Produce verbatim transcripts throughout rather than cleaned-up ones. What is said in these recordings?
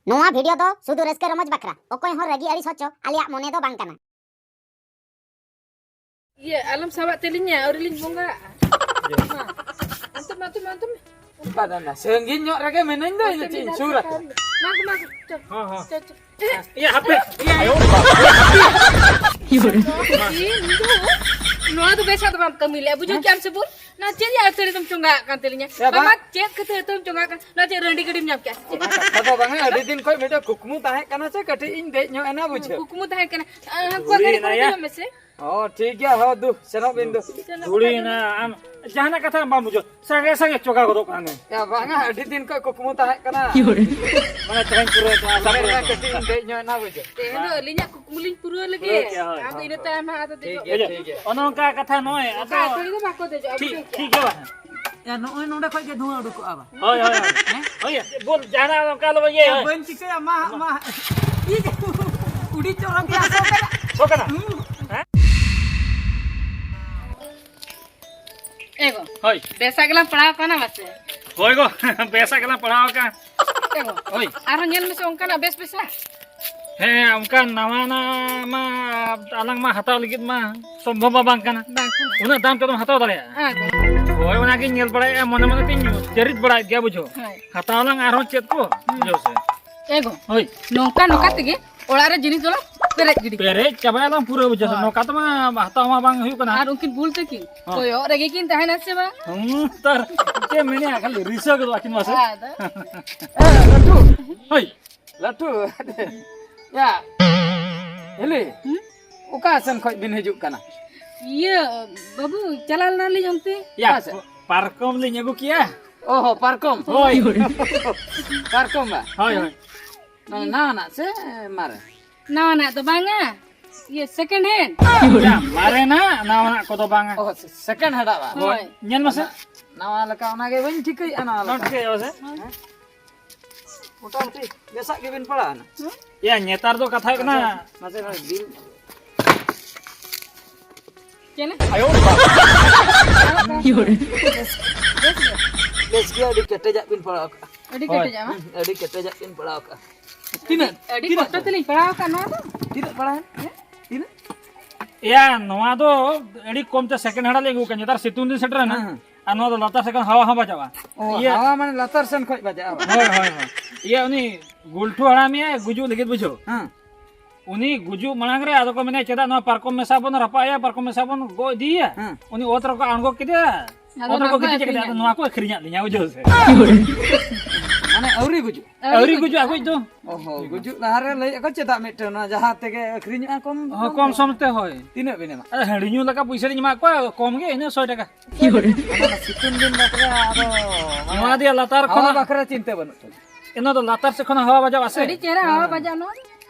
ᱱᱚᱣᱟ ᱵᱷᱤᱰᱤᱭᱳ ᱫᱚ ᱥᱩᱫᱷᱩ ᱨᱟᱹᱥᱠᱟᱹ ᱨᱚᱢᱚᱡᱽ ᱵᱟᱠᱷᱨᱟ, ᱚᱠᱚᱭ ᱦᱚᱸ ᱨᱟᱹᱜᱤ ᱟᱹᱲᱤᱥ ᱦᱚᱪᱚ ᱟᱞᱮᱭᱟᱜ ᱢᱚᱱᱮ ᱫᱚ ᱵᱟᱝ ᱠᱟᱱᱟ᱾ ᱤᱭᱟᱹ, ᱟᱞᱚᱢ ᱥᱟᱵᱟᱜ ᱛᱟᱹᱞᱤᱧᱟ, ᱟᱹᱣᱨᱤ ᱞᱤᱧ ᱵᱚᱸᱜᱟᱜᱼᱟ᱾ ᱢᱟ, ᱟᱱᱛᱮ ᱢᱮ, ᱟᱱᱛᱮ ᱢᱮ, ᱟᱱᱛᱮ ᱢᱮ᱾ ᱵᱟᱝ, ᱵᱟᱝ, ᱵᱟᱝ, ᱥᱟᱺᱜᱤᱧ ᱧᱚᱜ ᱨᱮᱜᱮ ᱢᱮᱱᱟᱹᱧ ᱫᱚ, ᱤᱧ ᱫᱚ ᱪᱮᱫ ᱤᱧ ᱥᱩᱨ ᱟᱠᱟᱱᱟ? ᱢᱟ, ᱢᱟ, ᱪᱚ, ᱦᱚᱸ, ᱦᱚᱸ᱾ ᱪᱚ, ᱪᱚ᱾ ᱤᱭᱟᱹ, ᱦᱟᱯᱮ, ᱤᱭᱟᱹ, ᱟᱭᱳ᱾ ᱤᱭᱟᱹ, ᱱᱚᱣᱟ ᱫᱚ ᱵᱮᱥᱟᱜ ᱫᱚ ᱵᱟᱢ ᱠᱟᱹᱢᱤ ᱞᱮᱜᱼᱟ, ᱵᱩᱡᱷᱟᱹᱣ ᱠᱮᱜᱼᱟᱢ ᱥᱮ ᱵᱚᱞ? ᱱᱚᱣᱟ ᱪᱮᱫ ᱨᱮᱭᱟᱜ ᱟᱹᱛᱷᱟᱹᱲᱤ ᱫᱚᱢ ᱪᱚᱸᱜᱟ ᱟᱜ ᱠᱟᱱ ᱛᱟᱹᱞᱤᱧᱟ? ᱮ, ᱵᱟᱝ᱾ ᱵᱟᱵᱟ, ᱪᱮᱫ ᱠᱷᱟᱹᱛᱤᱨ ᱟᱹᱛᱷᱟᱹᱲᱤᱢ ᱪᱚᱸᱜᱟ ᱟᱜ ᱠᱟᱱ? ᱱᱚᱣᱟ ᱪᱮᱫ ᱨᱟᱺᱰᱤ ᱜᱟᱹᱰᱤᱢ ᱧᱟᱢ ᱠᱮᱜᱼᱟ ᱥᱮ ᱪᱮᱫ? ᱚᱱᱟ ᱠᱟᱛᱷᱟ ᱫᱚ ᱵᱟᱝᱟ, ᱟᱹᱰᱤ ᱫᱤᱱ ᱠᱷᱚᱱ ᱢᱤᱫᱴᱮᱱ ᱠᱩᱠᱢᱩ ᱛᱟᱦᱮᱸ ᱠᱟᱱᱟ ᱥᱮ, ᱠᱟᱹᱴᱤᱡ ᱤᱧ ᱫᱮᱡ ᱧᱚᱜ ᱮᱱᱟ, ᱵᱩᱡᱷᱟᱹᱣ᱾ ᱠᱩᱠᱢᱩ ᱛᱟᱦᱮᱸ ᱠᱟᱱᱟ᱾ ᱟ, ᱦᱟᱱᱠᱩᱣᱟᱜ ᱜᱟᱹᱰᱤ ᱠᱚᱨᱮ ᱫᱮᱡᱚᱜ ᱢᱮᱥᱮ᱾ ᱚ, ᱴᱷᱤᱠ ᱜᱮᱭᱟ, ᱦᱚ, ᱫᱩ, ᱥᱮᱱᱚᱜ ᱵᱤᱱ ᱫᱩ᱾ ᱥᱮᱱᱚᱜ ᱫᱷᱩᱲᱤ ᱵᱤᱱ᱾ ᱮᱱᱟ, ᱟᱢ ᱡᱟᱦᱟᱱᱟᱜ ᱠᱟᱛᱷᱟ ᱵᱟᱢ ᱵᱩᱡᱷᱟᱹᱣ, ᱥᱟᱸᱜᱮ ᱥᱟᱸᱜᱮ ᱪᱚᱸᱜᱟ ᱜᱚᱫᱚᱜ ᱠᱟᱱᱟ᱾ ᱭᱟ, ᱵᱟᱝᱟ, ᱟᱹᱰᱤ ᱫᱤᱱ ᱠᱷᱚᱱ ᱠᱩᱠᱢᱩ ᱛᱟᱦᱮᱸ ᱠᱟᱱᱟ᱾ ᱢᱟᱱᱮ ᱛᱮᱦᱮᱧ ᱯᱩᱨᱟᱹ ᱱᱚᱣᱟ ᱥᱟᱯᱲᱟᱣ ᱢᱮ, ᱠᱟᱹᱴᱤᱡ ᱤᱧ ᱫᱮᱡ ᱧᱚᱜ ᱮᱱᱟ, ᱵᱩᱡᱷᱟᱹᱣ᱾ ᱛᱮᱦᱮᱧ ᱫᱚ ᱟᱹᱞᱤᱧᱟᱜ ᱠᱩᱠᱢᱩ ᱞᱤᱧ ᱯᱩᱨᱟᱹᱣ ᱞᱮᱜᱮ᱾ ᱯᱩᱨᱟᱹᱣ ᱠᱮᱜᱼᱟ, ᱦᱳᱭ, ᱟᱫᱚ ᱦᱳᱭ᱾ ᱤᱱᱟᱹ ᱛᱟᱭᱚᱢ ᱦᱟᱸᱜ ᱟᱫᱚ ᱴᱷᱤᱠ ᱫᱮᱡᱚᱜ ᱜᱮᱭᱟ, ᱦᱩᱭᱩᱜᱼᱟ᱾ ᱴᱷᱤᱠ ᱜᱮᱭᱟ᱾ ᱚᱱᱮ ᱚᱱᱠᱟ ᱠᱟᱛᱷᱟ ᱱᱚᱜᱼᱚᱭ, ᱟᱫᱚ ᱵᱟᱠᱷᱟᱡ ᱟᱹᱛᱷᱟᱹᱲᱤ ᱫᱚ ᱵᱟᱠᱚ ᱫᱮᱡᱚᱜᱼᱟ, ᱴᱷᱤᱠ, ᱵᱩᱡᱷᱟᱹᱣ ᱴᱷᱤᱠ ᱠᱮᱜᱼᱟ᱾ ᱜᱮᱭᱟ ᱵᱟᱝ? ᱭᱟ, ᱱᱚᱜᱼᱚᱭ ᱱᱚᱰᱮ ᱠᱷᱚᱡ ᱜᱮ ᱫᱷᱩᱣᱟᱹ ᱩᱰᱩᱠᱚᱜᱼᱟ ᱵᱟᱝ? ᱦᱳᱭ, ᱦᱳᱭ, ᱦᱳᱭ᱾ ᱦᱮᱸ? ᱦᱳᱭ, ᱵᱚᱞ ᱡᱟᱦᱟᱱᱟᱜ ᱚᱱᱠᱟ ᱟᱞᱚ ᱵᱚᱱ ᱤᱭᱟᱹᱭᱟ, ᱭᱟ, ᱦᱳᱭ᱾ ᱵᱟᱹᱧ ᱪᱤᱠᱟᱹᱭᱟ, ᱢᱟ, ᱢᱟ᱾ ᱤᱧ ᱩᱰᱤ ᱪᱚᱨᱚᱠ ᱜᱮᱭᱟ, ᱥᱚ ᱠᱟᱱᱟ᱾ ᱥᱚ ᱠᱟᱱᱟ? ᱦᱩᱸ᱾ ᱦᱮᱸ? ᱮ ᱜᱚ, ᱦᱳᱭ᱾ ᱵᱮᱥᱟᱜ ᱜᱮᱞᱟᱝ ᱯᱟᱲᱦᱟᱣ ᱠᱟᱱᱟ ᱢᱟᱥᱮ᱾ ᱦᱳᱭ ᱜᱚ, ᱵᱮᱥᱟᱜ ᱜᱮᱞᱟᱝ ᱯᱟᱲᱦᱟᱣ ᱟᱠᱟᱱ᱾ ᱮ ᱜᱚ, ᱦᱳᱭ᱾ ᱟᱨᱦᱚᱸ ᱧᱮᱞ ᱢᱮᱥᱮ ᱚᱱᱠᱟᱱᱟᱜ ᱵᱮᱥ ᱵᱮᱥᱟᱜ᱾ ᱦᱮᱸ, ᱚᱱᱠᱟ ᱱᱟᱣᱟ ᱱᱟᱣᱟ ᱢᱟ ᱟᱞᱟᱝ ᱢᱟ ᱦᱟᱛᱟᱣ ᱞᱟᱹᱜᱤᱫ ᱢᱟ ᱥᱚᱢᱵᱷᱚᱵ ᱢᱟ ᱵᱟᱝ ᱠᱟᱱᱟ᱾ ᱵᱟᱝ ᱠᱟᱱᱟ᱾ ᱩᱱᱟᱹᱜ ᱫᱟᱢ ᱛᱮᱫᱚᱢ ᱦᱟᱛᱟᱣ ᱫᱟᱲᱮᱭᱟᱜᱼᱟ? ᱦᱮᱸ ᱜᱚ᱾ ᱦᱳᱭ, ᱚᱱᱟᱜᱤᱧ ᱧᱮᱞ ᱵᱟᱲᱟᱭᱮᱫᱼᱟ, ᱢᱚᱱᱮ ᱢᱚᱱᱮ ᱛᱤᱧ ᱪᱟᱹᱨᱤᱫ ᱵᱟᱲᱟᱭᱮᱫ ᱜᱮᱭᱟ, ᱵᱩᱡᱷᱟᱹᱣ᱾ ᱦᱳᱭ᱾ ᱦᱟᱛᱟᱣ ᱟᱞᱟᱝ ᱟᱨᱦᱚᱸ ᱪᱮᱫ ᱠᱚ, ᱦᱩᱸ᱾ ᱵᱩᱡᱷᱟᱹᱣ ᱥᱮ᱾ ᱮ ᱜᱚ, ᱦᱳᱭ᱾ ᱱᱚᱝᱠᱟ ᱱᱚᱝᱠᱟ ᱛᱮᱜᱮ ᱚᱲᱟᱜ ᱨᱮ ᱡᱤᱱᱤᱥ ᱫᱚᱞᱟᱝ ᱯᱮᱨᱮᱡ ᱜᱤᱰᱤ ᱠᱟᱜᱼᱟ᱾ ᱯᱮᱨᱮᱡ ᱪᱟᱵᱟᱭᱟᱞᱟᱝ ᱯᱩᱨᱟᱹ, ᱵᱩᱡᱷᱟᱹᱣ ᱥᱮ᱾ ᱦᱳᱭ᱾ ᱱᱚᱝᱠᱟ ᱛᱮᱢᱟ ᱦᱟᱛᱟᱣ ᱢᱟ ᱵᱟᱝ ᱦᱩᱭᱩᱜ ᱠᱟᱱᱟ᱾ ᱟᱨ ᱩᱱᱠᱤᱱ ᱵᱩᱞ ᱛᱟᱹᱠᱤᱱ ᱦᱚᱸ᱾ ᱠᱚᱭᱚᱜ ᱨᱮᱜᱮ ᱠᱤᱱ ᱛᱟᱦᱮᱱᱟ ᱥᱮ ᱵᱟᱝ? ᱦᱩᱸ, ᱛᱟᱨ ᱪᱮᱫ ᱮᱢ ᱢᱮᱱᱮᱜᱼᱟ, ᱠᱷᱟᱹᱞᱤ ᱨᱤᱥᱟᱹ ᱜᱚᱫᱚᱜ ᱟᱹᱠᱤᱱ ᱢᱟ ᱥᱮ᱾ ᱦᱮᱸ, ᱟᱫᱚ᱾ ᱮ, ᱞᱟᱹᱴᱩ᱾ ᱦᱳᱭ᱾ ᱞᱟᱹᱴᱩ᱾ ᱭᱟ᱾ ᱦᱤᱞᱤ᱾ ᱦᱩᱸ? ᱚᱠᱟ ᱥᱮᱱ ᱠᱷᱚᱡ ᱵᱤᱱ ᱦᱤᱡᱩᱜ ᱠᱟᱱᱟ? ᱤᱭᱟᱹ, ᱵᱟᱹᱵᱩ, ᱪᱟᱞᱟᱣ ᱞᱮᱱᱟᱞᱤᱧ ᱚᱱᱛᱮ᱾ ᱭᱟ, ᱚᱠᱟ ᱥᱮᱫ? ᱯᱟᱨᱠᱚᱢ ᱞᱤᱧ ᱟᱹᱜᱩ ᱠᱮᱜᱼᱟ᱾ ᱚ ᱦᱚ, ᱯᱟᱨᱠᱚᱢ᱾ ᱦᱳᱭ᱾ ᱯᱟᱨᱠᱚᱢ ᱵᱟ? ᱦᱳᱭ, ᱦᱳᱭ᱾ ᱢᱟᱱᱮ ᱱᱟᱣᱟᱱᱟᱜ ᱥᱮ ᱢᱟᱨᱮ? ᱱᱟᱣᱟᱱᱟᱜ ᱫᱚ ᱵᱟᱝᱟ, ᱤᱭᱟᱹ, second hand᱾ ᱭᱟ, ᱢᱟᱨᱮᱱᱟᱜ, ᱱᱟᱣᱟᱱᱟᱜ ᱠᱚᱫᱚ ᱵᱟᱝᱟ᱾ ᱚ, second hand ᱟᱜ ᱵᱟ? ᱦᱳᱭ᱾ ᱧᱮᱞ ᱢᱮᱥᱮ᱾ ᱱᱟᱣᱟ ᱞᱮᱠᱟ ᱚᱱᱟᱜᱮ ᱵᱟᱹᱧ ᱴᱷᱤᱠᱟᱹᱭᱮᱫᱼᱟ, ᱱᱟᱣᱟ ᱵᱟᱢ ᱞᱮᱠᱟ᱾ ᱴᱷᱤᱠᱟᱹᱭᱮᱫᱼᱟ ᱥᱮ? ᱦᱮᱸ? ᱢᱚᱴᱟᱢᱩᱴᱤ ᱵᱮᱥᱟᱜ ᱜᱮᱵᱤᱱ ᱯᱟᱲᱟᱜᱼᱟ ᱱᱟ᱾ ᱦᱮᱸ? ᱭᱟ, ᱱᱮᱛᱟᱨ ᱫᱚ ᱠᱟᱛᱷᱟ ᱦᱩᱭᱩᱜ ᱠᱟᱱᱟ᱾ ᱢᱟᱥᱮ, ᱢᱟᱥᱮ ᱱᱚᱜᱼᱚᱭ ᱵᱤᱞ᱾ ᱪᱮᱫ? ᱟᱭᱳ ᱵᱟᱵᱟ᱾ ᱵᱮᱥ ᱜᱮ᱾ ᱵᱮᱥ ᱜᱮ, ᱟᱹᱰᱤ ᱠᱮᱴᱮᱡᱟᱜ ᱵᱤᱱ ᱯᱟᱲᱟᱣ ᱠᱟᱜᱼᱟ᱾ ᱟᱹᱰᱤ ᱦᱳᱭ᱾ ᱠᱮᱴᱮᱡᱟ, ᱵᱟᱝ? ᱦᱩᱸ, ᱟᱹᱰᱤ ᱠᱮᱴᱮᱡᱟᱜ ᱠᱤᱱ ᱯᱟᱲᱟᱣ ᱠᱟᱜᱼᱟ᱾ ᱛᱤᱱᱟᱹᱜ? ᱟᱹᱰᱤ ᱛᱤᱱᱟᱹᱜ ᱠᱚᱥᱴᱚ ᱛᱮ? ᱛᱮᱞᱤᱧ ᱯᱟᱲᱟᱣ ᱟᱠᱟᱫ ᱱᱚᱣᱟ ᱫᱚ᱾ ᱛᱤᱱᱟᱹᱜ ᱯᱟᱲᱟᱣᱮᱱ? ᱦᱮᱸ? ᱛᱤᱱᱟᱹᱜ? ᱮᱭᱟ, ᱱᱚᱣᱟ ᱫᱚ ᱟᱹᱰᱤ ᱠᱚᱢ ᱛᱮ second hand ᱞᱤᱧ ᱟᱹᱜᱩ ᱠᱟᱜᱼᱟ᱾ ᱱᱮᱛᱟᱨ ᱥᱤᱛᱩᱝ ᱫᱤᱱ ᱥᱮᱴᱮᱨᱮᱱᱟ᱾ ᱦᱮᱸ, ᱦᱮᱸ᱾ ᱟᱨ ᱱᱚᱣᱟ ᱫᱚ ᱞᱟᱛᱟᱨ ᱥᱮᱫ ᱠᱷᱚᱱ ᱦᱟᱣᱟ ᱦᱚᱸ ᱵᱟᱡᱟᱜᱼᱟ᱾ ᱚ, ᱤᱭᱟᱹ ᱦᱟᱣᱟ ᱢᱟᱱᱮ ᱞᱟᱛᱟᱨ ᱥᱮᱱ ᱠᱷᱚᱡ ᱵᱟᱡᱟᱜᱼᱟ, ᱵᱟᱝ? ᱦᱳᱭ, ᱦᱳᱭ, ᱦᱳᱭ᱾ ᱤᱭᱟᱹ, ᱩᱱᱤ ᱜᱩᱞᱴᱷᱩ ᱦᱟᱲᱟᱢᱤᱭᱟᱹ ᱜᱩᱡᱩᱜ ᱞᱟᱹᱜᱤᱫ, ᱵᱩᱡᱷᱟᱹᱣ᱾ ᱦᱮᱸ᱾ ᱩᱱᱤ ᱜᱩᱡᱩᱜ ᱢᱟᱲᱟᱝ ᱨᱮ ᱟᱫᱚ ᱠᱚ ᱢᱮᱱᱟ, "ᱪᱮᱫᱟᱜ ᱱᱚᱣᱟ ᱯᱟᱨᱠᱚᱢ ᱢᱮᱥᱟ ᱵᱚᱱ ᱨᱟᱯᱟᱜ ᱮᱭᱟ, ᱯᱟᱨᱠᱚᱢ ᱢᱮᱥᱟ ᱵᱚᱱ ᱜᱚᱜ ᱤᱫᱤᱭᱮᱭᱟ?" ᱦᱮᱸ᱾ ᱩᱱᱤ ᱚᱛ ᱨᱮᱠᱚ ᱟᱬᱜᱚ ᱠᱮᱫᱮᱭᱟ, ᱟᱫᱚ ᱚᱛ ᱨᱮᱠᱚ ᱱᱚᱣᱟ ᱠᱚ ᱜᱤᱛᱤᱡ ᱠᱮᱫᱮᱭᱟ, ᱟᱹᱠᱷᱨᱤᱧᱟᱜ ᱟᱫᱚ ᱞᱤᱧᱟ᱾ ᱱᱚᱣᱟ ᱠᱚ ᱟᱹᱠᱷᱨᱤᱧᱟᱜ ᱞᱤᱧᱟ, ᱵᱩᱡᱷᱟᱹᱣ ᱥᱮ᱾ ᱢᱟᱱᱮ ᱟᱹᱣᱨᱤ ᱜᱩᱡᱩᱜ? ᱟᱹᱣᱨᱤ ᱟᱹᱣᱨᱤ ᱜᱩᱡᱩᱜ᱾ ᱜᱩᱡᱩᱜ, ᱟᱜᱩᱡ ᱫᱚ᱾ ᱚᱦᱚ, ᱜᱩᱡᱩᱜ ᱞᱟᱦᱟ ᱨᱮ ᱞᱟᱹᱭᱮᱫ ᱠᱚ ᱪᱮᱫᱟᱜ ᱢᱤᱫᱴᱮᱱ ᱚᱱᱟ ᱡᱟᱦᱟᱸ ᱛᱮᱜᱮ ᱟᱹᱠᱷᱨᱤᱧᱚᱜᱼᱟ ᱠᱚᱢ ᱦᱚᱸ, ᱠᱚᱢ ᱥᱚᱢ ᱛᱮ, ᱦᱳᱭ᱾ ᱛᱤᱱᱟᱹᱜ ᱵᱤᱱ ᱮᱢᱟ? ᱟᱨ ᱦᱟᱺᱰᱤ ᱧᱩ ᱞᱮᱠᱟ ᱯᱩᱭᱥᱟᱹ ᱞᱤᱧ ᱮᱢᱟ ᱠᱚᱣᱟ, ᱠᱚᱢ ᱜᱮ ᱤᱱᱟᱹ ᱥᱚᱭ ᱴᱟᱠᱟ᱾ ᱚᱱᱟ ᱥᱤᱛᱩᱝ ᱫᱤᱱ ᱵᱟᱠᱷᱨᱟ ᱟᱫᱚ ᱢᱟᱱᱮ ᱱᱚᱣᱟ ᱫᱮᱭᱟ ᱞᱟᱛᱟᱨ ᱦᱟᱣᱟ ᱠᱷᱚᱱᱟᱜ ᱵᱟᱠᱷᱨᱟ ᱪᱤᱱᱛᱟᱹ ᱵᱟᱹᱱᱩᱜ ᱛᱟᱵᱤᱱᱟ᱾ ᱚᱱᱟ ᱫᱚ ᱞᱟᱛᱟᱨ ᱥᱮᱫ ᱠᱷᱚᱱᱟᱜ ᱦᱟᱣᱟ ᱵᱟᱡᱟᱣ ᱟᱥᱮ? ᱟᱹᱰᱤ ᱪᱮᱦᱨᱟ ᱦᱟᱣᱟ ᱵᱟᱡᱟᱣ ᱱᱚᱣᱟ ᱫᱚ᱾